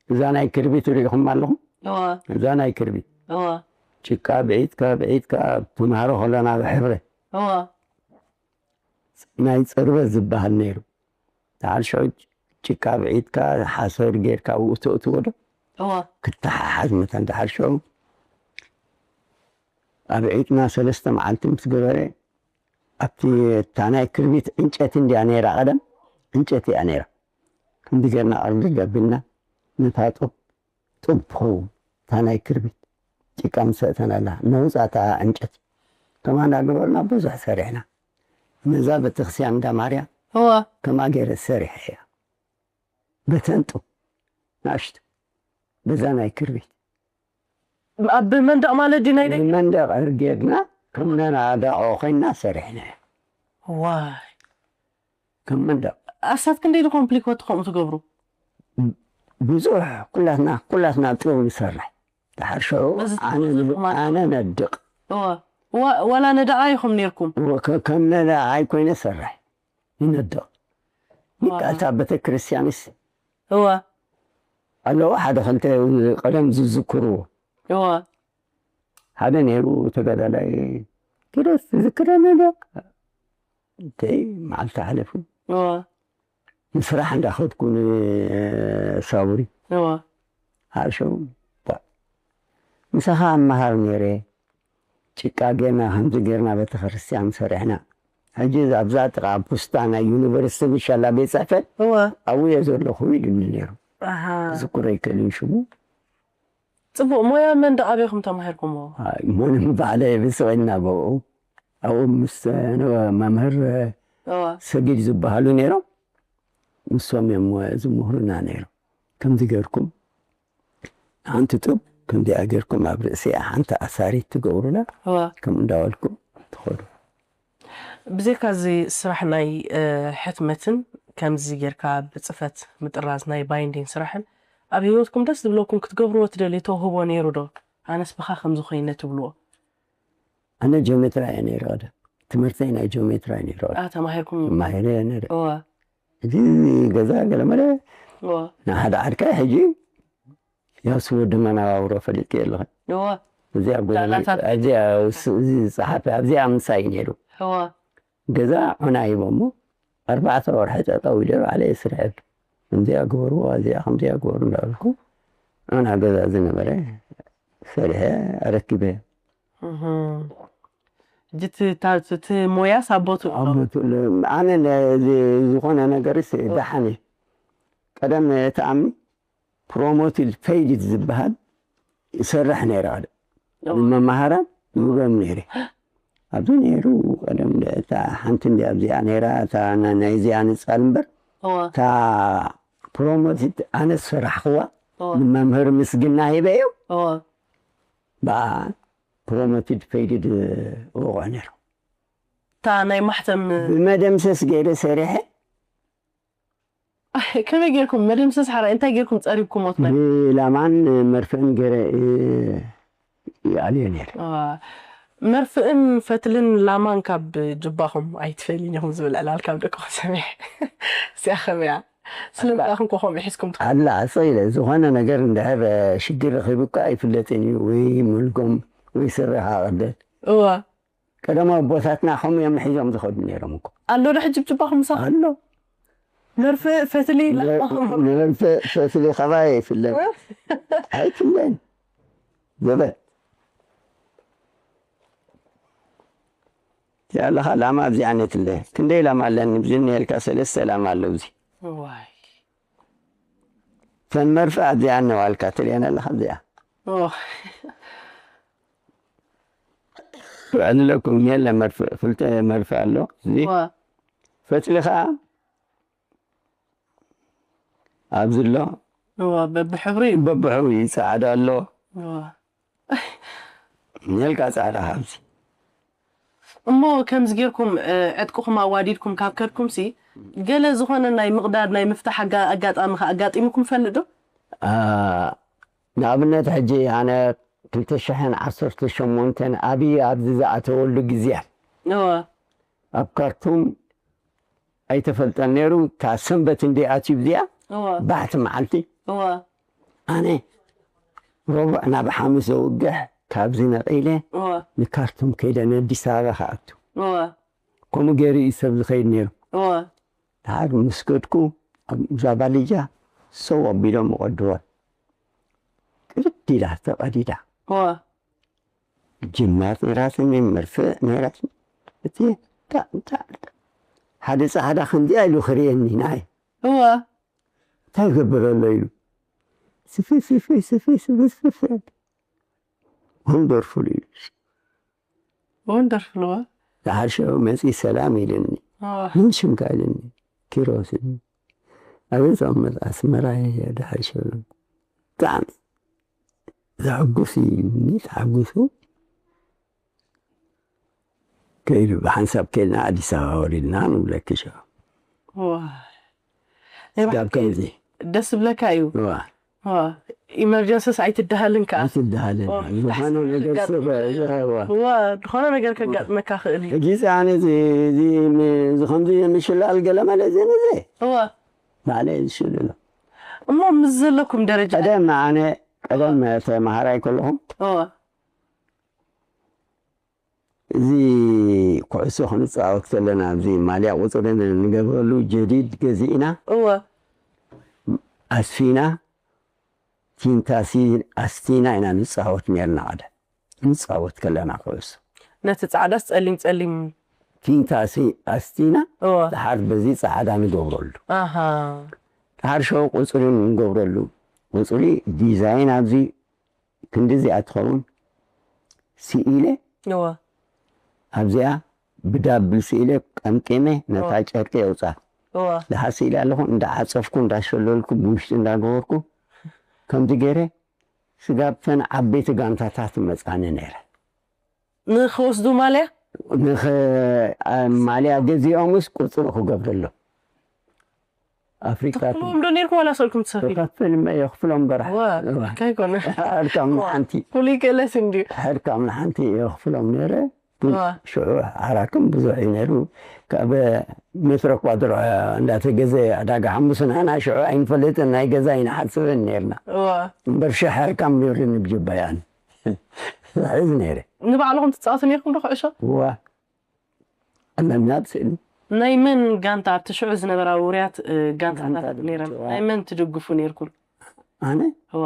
እዛ ናይ ክርቢት ርኢኹም ኣለኹም? እዋ። እዛ ናይ ክርቢት እዋ። ጭቃ ብዒትካ ብዒትካ ተምሃሮ ከለና ብሕብረ እዋ። ናይ ጽርበት ዝበሃል ነይሩ። ተሓርሾ ጭቃ ብዒትካ ሓሰር ጌርካ ብኡ ተእትዎ ዶ እዋ። ክተሓሓዝ መታን ተሓርሾ ኣብ ዒጥና ሰለስተ መዓልቲ ምስ ገበረ ኣብቲ እታ ናይ ክርቢት ዕንጨቲ እንድያ ነይራ ቀደም ዕንጨቲ እያ ነይራ። ክንዲ ጌርና ቅርዲ ገቢልና ነታ ጡብ ጡብ ትኸውን እታ ናይ ክርቢት ጭቃ ምስ ኣእተናላ ነውፃ እታ ዕንጨቲ ከምኣ እንዳገበርና ብዙሕ ሰሪሕና። ነዛ ቤተክርስትያን እንዳ ማርያም እዋ። ከምኣ ገይረ ሰሪሐ እያ። በተን ጡብ ናእሽቱ በዛ ናይ ክርቢት ኣብ መንደቕ ማለት ድዩ ናይ ደገ? መንደቕ ጌርና ከም ነናዳቆ ኮይና ሰሪሕና እያ። ዋይ። ከም መንደቕ ኣሳት ክንደይ ድኾን ፕሊኮት ከምኡ ትገብሩ? ብዙሕ ኩላትና ኩላትና ጥበብ ንሰርሕ። ተሓርሸዑ በዚ ኣነ ተዘርጉ ማለት ኣነ ነድቕ እዋ። ዋ-፣ ዋላ ነደቓ ኢኹም ነርኩም? ከ- ከም ነደቓይ ኮይነ ሰርሕ ይነድቕ። ዋ። እታ ቤተ ክርስቲያንስ እዋ። ኣለዎ ሓደ ክልተ ቀደም ዝዝክርዎ እዋ። ሓደ ነይሩ ተጋዳላይ ኪሮስ ትዝክረኒ ዶ? እንተይ መዓልቲ ሓለፉ እዋ። ንስራሕ እንዳኸድኩ ንሳውሪ እዋ። ሓርሸው ምሳኻ ኣመሃር ነይረ ጭቃ ጌርና ከምዚ ጌርና ቤተክርስትያን ሰሪሕና። ሕጂ ኣብዛ ጥቓ ፖስታ ናይ ዩኒቨርሲቲ ብሻላ ቤት ፅሕፈት እዋ። ኣብኡ እየ ዘለኹ ኢሉኒ ነይሩ። ኣሃ። ዝኩረ ይከልን ሽሙ ጽቡቕ ሞያ መን ደቓቢኹም ተማሂርኩምዎ? ሞንም ባዕለ ብስቕ ኢልና ብኡ ኣብኡ ምስ መምህር እዋ። ሰጊድ ዝበሃሉ ነይሮም። ንሶም እዮም ዝምህሩና ነይሮም። ከምዚ ገርኩም ሓንቲ ጡብ ከምዚኣ ገርኩም ኣብ ርእሲኣ ሓንቲ ኣሳሪት ትገብሩላ እዋ። ከም እንዳበልኩም ትኸዱ። ብዘይካ እዚ ስራሕ ናይ እ፣ ሕትመትን ከምዚ ጌርካ ብፅፈት ምጥራዝ ናይ ባይንዲን ስራሕን ኣብ ህይወትኩም ደስ ዝብለኩም ክትገብርዎ ትደልዩ ተውህቦ ነይሩ ዶ? ኣነስ ብኻ ከምዚ ኮይነ ትብልዎ? ኣነ ጂኦሜትራ እየ ነይረ ቀደም ትምህርተይ ናይ ጂኦሜትራ እየ ነይረ ቀደም ኣ ተማሂርኩም? ማሂረ እየ ነይረ እዋ። እዚ ገዛ ገለመለ እዋ። ንሓደ ዓድካ ሕጂ ያው ስወዲ መናባብሮ ፈሊጥ የለኸ እዋ። እዚኣ ጎ- ዳላታት። እዚኣ ውስ- እዚ ጸሓፊ ኣብዚኣ ምሳይ ነይሩ እዋ። ገዛ ዑና ሂቦሞ ኣርባዕተ ወርሒ ጠጠው ኢለ ባዕለ ይስርሐሉ ከምዚኣ ግበርዎ እዚኣ ከምዚኣ ግበሩ እንዳበልኩ ዑና ገዛ ዝነበረ ሰሪሐ ኣረኪበ እህ። ሕጂ እቲ ታ- እቲ ሞያስ ኣቦቱ ኣቦቱ ኣነ ነ- ዝ- ዝኾነ ነገርስ ደሓነ ቀደም ተኣሚ ፕሮሞትድ ፔይድ ዝበሃል ይሰርሕ ነይረ ቀደም መማሃራን ይብሎም ነይረ ኣብዚ ነይሩ ቀደም እታ ሓንቲ እንዲ ኣብዚኣ ነይራ እታ ና- ናይዚኣ ንጻል እምበር እዋ። እታ ፕሮሞትድ ኣነ ዝሰራሕኽዋ እዋ። ንመምህር ምስግና ሂበ እዮም እዋ። ብኣ ፕሮሞትድ ፔይድ እወቕዖ ነይሩ እታ ናይ ማሕተም ብመደምሰስ ገይረ ሰሪሐ ከመይ ጌርኩም መደምሰስ ሓራ እንታይ ጌርኩም ጸሪብኩም ሞት ናይ ብላማን መርፍእን ገይረ ይኣልዮ ነይረ መርፍእን ፈትልን ላማን ካብ ጅባኹም ኣይትፈልዩን ኢኹም ዝብል ዕላል ካብ ደቅኹም ሰሚዐ እዚኣ ከመያ ስለምንታይ ኢኹም ኮ ከምኡ ሒዝኩም ትኸዱ ኣላ ኣፀ ኢለ ዝኾነ ነገር እንድሕር ሽግር ረኺቡካ ኣይፍለጥን እዩ ወይ ሙልጎም ወይ ስረኻ ቅደል እዋ ቀደም ኣቦታትና ከምኡ እዮም ሒዞም ዝኸዱ ነይሮም እኮ ኣሎ ዶ ሕጂ ጅባኹም ምሳኹም ኣሎ መርፍእ ፈትሊ ላማኹም ንመርፍእ ፈትሊ ካባይ ኣይፍለን ኣይፍለን ዘበት ያለኻ ላማ ኣብዚኣ ነትለ ክንደይ ላማ ኣለኒ ብዝኒ የልካ ሰለስተ ላማ ኣሎ እዚ ዋይ ፈን መርፍእ ኣብዚኣ እነዋልካ ትልየን ኣለኻ ኣብዚኣ ኦ፣ ዕድለኩም የለ መርፍእ ክልተ መርፍእ ኣሎ እዚ ዋ ፈትሊ ከዓ ኣብዚ ኣሎ እዋ፣ በብሕብሩ እዩ። በብሕብሩ እዩ። ጻዕዳ ኣሎ እዋ። ነልካ ጻዕዳ ሃብዚ እሞ ከምዚ ጌርኩም እ፣ ዕጥቅኹም ኣዋዲድኩም ካብ ከድኩም ሲ ገለ ዝኾነ ናይ ምቕዳድ ናይ ምፍታሕ ኣጋ- ኣጋጣሚ ከ ኣጋጢሙኩም ፈልጥ ዶ? ንኣብነት ሕጂ ኣነ ክልተ ሽሕን ዓሰርተ ሸሞንተን ኣብይ ኣብዚ ዝኣተወሉ ግዜ እወ ኣብ ካርቱም ኣይተፈልጠን ነይሩ። ካብ ሰንበት እንዲ ኣትዩ ብዚኣ እወ ባሕቲ መዓልቲ እወ ኣነ ረቡዕ ናብ ሓሙስ ዘውግሕ ካብዚ ነቒለ እወ ንካርቱም ከይደ ነኣዲስ ኣበባ ክኣቱ እወ ከምኡ ገይሩ እዩ ሰብ ዝኸይድ ነይሩ። እወ ድሓር ምስ ከድኩ ኣብዛ ባልጃ ሰው ኣቢሎም ይቐድዋ። ቅድድ ኢላ ተቐዲዳ እወ ጅማት ነራትኒ መርፍእ ነራትኒ እቲ እንታይ እንታይ ሓደ ጻዕዳ ክንዲኣ ኢሉ ክርእየኒ ናይ እወ እንታይ ይገብር ኣሎ ኢሉ ስፍይ ስፍይ ስፍይ ስፍይ ስፍይ ወንደርፉል ኢሉ ወንደርፉል እወ ድሓር ሽዑ መጺ ሰላም ኢልኒ። እወ ምን ሽምካ ኢልኒ። ኪሮስ ኢልኒ። ኣበይ ትቕመጥ? ኣስመራ እየ። ድሓር ሽዑ ብጣዕሚ ዘሐጉስ እዩ ኢልኒ። ተሓጒሱ ከይዱ ብሓንሳብ ከይድና ኣዲስ ኣበባ ወሪድና ንብለኪ ሽዑ እወ ናይ ስጋብ ብሓቂ ከምዚ ደስ ዝብለካ እዩ። እዋ እወ ኢመርጀንስስ ኣይትደሃልን ከኣ ኣይትደሃልን እወ ዝኾነ ነገር ሰብ እዋ እወ ዝኾነ ነገር ከጋጥመካ ክእል እዩ። ሕጂ ኣነ እዚ እዚ እዚ ከምዚ ምሽላል ገለ መለ እዚ ነዚ እወ ባዕለ ዝሽልሎ እሞ ምስ ዘለኩም ደረጃ ቀደም ኣነ ቀደም ተማሃራይ ከለኹ እወ እዚ ኩዕሶ ክንፃወት ከለና ኣብዚ ማልያ ቁፅሪ ንገብረሉ ጀዲድ ገዚእና እወ ኣስፊና ቲንታሲ ኣስቲና ኢና ንፃወት ነርና። ቀደም ንፃወት ከለና ኩዕሶ ነቲ ፃዕዳስ ጸሊም ጸሊም ቲንታሲ ኣስቲና እወ ድሓር በዚ ፃዕዳ ንገብረሉ ኣሃ ድሓር ሸው ቁፅሪ ንገብረሉ ቁፅሪ ዲዛይን ኣብዚ ክንዲ እዚኣ ትኸውን ስኢለ እወ ኣብዚኣ ብዳብል ስኢለ ቀምቂመ ነታ ጨርቂ የውፃ እወ ድሓር ስኢለ ኣለኹ እንዳዓፀፍኩ እንዳሸለልኩ ብውሽጢ እንዳገበርኩ ከምዚ ገይረ ስጋብተን ዓበይቲ ጋንታታት መፃኒ ነይረ ንክወስዱ ማልያ ንኸ ማልያ ገዚኦምስ ቁፅሪ ክገብረሎም ኣፍሪካ ትኽፍልዎም ዶ ነርኩም ዋላ ሰልኩም ትሰፊ ከፍል የኽፍሎም በራሕ ዋ ካይኮነ ሕድካም ንሓንቲ ፍሉይ ክእለት እንድዩ ሕድካም ንሓንቲ የኽፍሎም ነይረ። ግን ዋ ሽዑ ሓራክም ብዙሕ እዩ ነይሩ። ካብ ሜትሮ ኳድሮ እንዳተገዘ ዕዳጋ ሓሙስ ንሕና ሽዑ ኣይንፈልጥን ናይ ገዛ ኣይንሓስብን ነርና። ዋ እምበር ሽሕ ሕርካም ነይሩ ንብጅባያን ሕዝ ነይረ ንባዕልኹም ትፃወቱ ነርኩም ዶ ኩዕሾ ዋ ኣለና ብስእሊ ናይ መን ጋንታ ኣብቲ ሽዑ ዝነበራ ውርያት እ፣ ጋንታታት ነይረን ናይ መን ትድግፉ ነርኩም ኣነ እዋ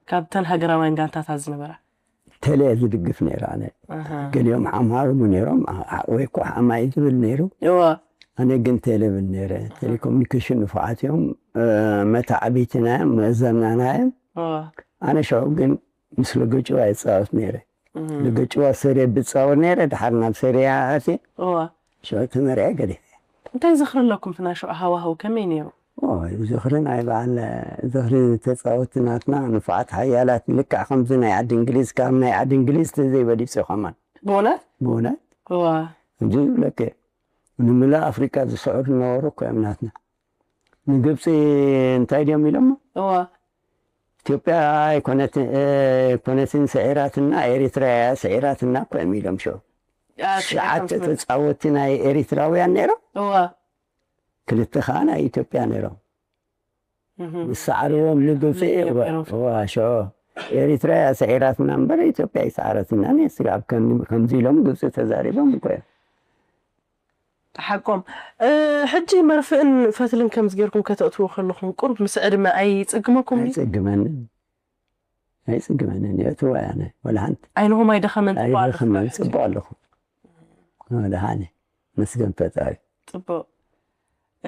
ካብተን ሃገራውያን ጋንታታት ዝነበራ ተለ ዝድግፍ ነይረ ኣነ ኣሃ። ገሊኦም ሓምሃሩ ነይሮም ኣ- ወይ ኮ ሓማይ ዝብል ነይሩ እዋ ኣነ ግን ቴሌ ብል ነይረ ቴሌኮሙኒኬሽን ንፉዓት እዮም እ፣ መተዓቢትና እዮም መእዘናና እዮም እዋ ኣነ ሸዑ ግን ምስ ለገጭዋ ይፃወት ነይረ ለገጭዋ ሰሬ ብፃወት ነይረ ድሓር ናብ ሰሬያ ኣትየ እዋ ሸዑ ተመርዐ ገዲፈ እንታይ ዝኽሪ ኣለኩም እቲ ናይ ሽዑ ሃዋህው ከመይ ነይሩ ዝኽሪ ናይ በዓል ዝኽሪ ተፃወቲ ናትና ንፉዓት ሓያላት ልክዕ ከምዚ ናይ ዓዲ እንግሊዝ ካብ ናይ ዓዲ እንግሊዝ ተዘይበሊፁ ከማን ብእውነት ብእውነት እዋ እንጂ ዝብለከ ንምልእ ኣፍሪቃ ዝስዕሩ ዝነበሩ እኮ እዮም ናትና ንግብፂ እንታይ ድዮም ኢሎሞ እዋ ኢትዮጵያ ኣይኮነትን ስዒራትና ኤሪትራ እያ ስዒራትና እኮ እዮም ኢሎም ሽዑ ሸዓተ ተፃወቲ ናይ ኤሪትራውያን ነይሮም እዋ ክልተ ከዓ ናይ ኢትዮጵያ ነይሮም ዝሰዓርዎም ንግብፂ እዋ ሽዑ ኤሪትራ እያ ስዒራትና እምበር ኢትዮጵያ ይሰዓረትና ስጋብ ከምዚ ኢሎም ግብፂ ተዛሪቦም እኮ እዮም ሓቆም እ፣ ሕጂ መርፍእን ፈትልን ከምዚ ጌርኩም ከተእትዎ ከለኹም ቁርብ ምስ ዕድመ ኣይጽግመኩም ድዩ? ኣይፅግመንን ኣይፅግመንን የእትዋ ያነ ወላ ሓንቲ ዓይንኹም ኣይደኸመን ጽቡቕ ኣለኹም ኣይደኸመን ማለት እዩ። ፅቡቅ ኣለኹ ወላ ሓነ መስገን ፈጣሪ ጽቡቕ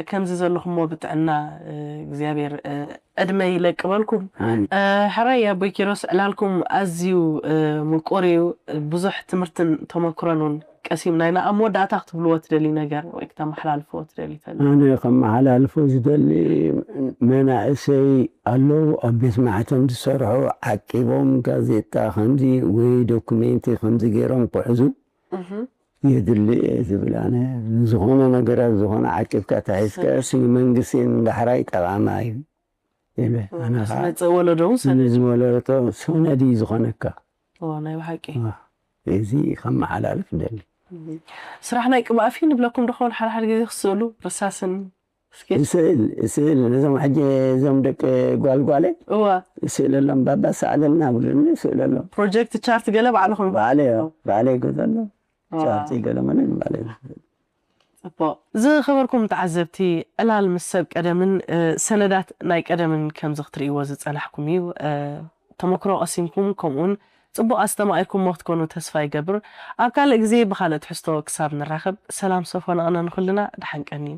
ከምዚ ዘለኹምዎ ብጥዕና እ፣ እግዚኣብሔር እ፣ ዕድመ ይለቅበልኩም ኣሜን። እ፣ ሕራይ ኣቦይ ኪሮስ ዕላልኩም ኣዝዩ እ፣ ምቁር እዩ ብዙሕ ትምህርትን ተመክሮን እውን ቀሲምና ኢና። ኣብ መወዳእታ ክትብልዎ ትደሊ ነገር ወይ ክተመሓላልፍዎ ትደሊ ተሎ? ኣነ ከመሓላልፎ ዝደሊ፣ መናእሰይ ኣለዉ ኣብ ቤት ማሕተም ዝሰርሑ፣ ዓቂቦም ጋዜጣ ከምዚ ወይ ዶኩሜንቲ ከምዚ ገይሮም ክሕዙ የድሊ እየ ዝብል። ኣነ ዝኾነ ነገራት ዝኾነ ዓቂብካ ተሒዝካ ስኒ መንግስቲ ንዳሕራይ ጠቓማ እዩ። ኢለ ኣነ ከዓ ዝመፅእ ወለዶ እውን ሰነ ንዝወለዶ ሰነድ እዩ ዝኾነካ። እዋ፣ ናይ ብሓቂ እዚ ከመሓላልፍ ደሊ። ስራሕ ናይ ቅብኣፊ ንብለኩም ዶ ኸውን ሓደ ሓደ ግዜ ክስእሉ ርሳስን እስኪ ስእል ስእል ነዞም ሕጂ እዞም ደቂ ጓልጓለ እዋ ስእለሎም ባባ ሰኣለልና ብሉኒ ስእለሎም ፕሮጀክት ቻርት ገለ ባዕልኹም ባዕለ ባዕለ ይገዘሎም ቻርቲ ገለመለ ባዕለ ጽቡቕ። ዝኸበርኩም ተዓዘብቲ፣ ዕላል ምስ ሰብ ቀደምን እ፣ ሰነዳት ናይ ቀደምን ከምዚ ክትርእይዎ ዝጸናሕኩም እዩ። እ፣ ተመክሮ ቀሲምኩም ከምኡውን ጽቡቕ ኣስተማቒርኩሞ ክትኮኑ ተስፋ ይገብር። ኣብ ካልእ ግዜ ብኻልእ ትሕዝቶ ክሳብ ንራኸብ ሰላም ሰፎን ኣነ ንኹልና ደሓን ቀንዩ።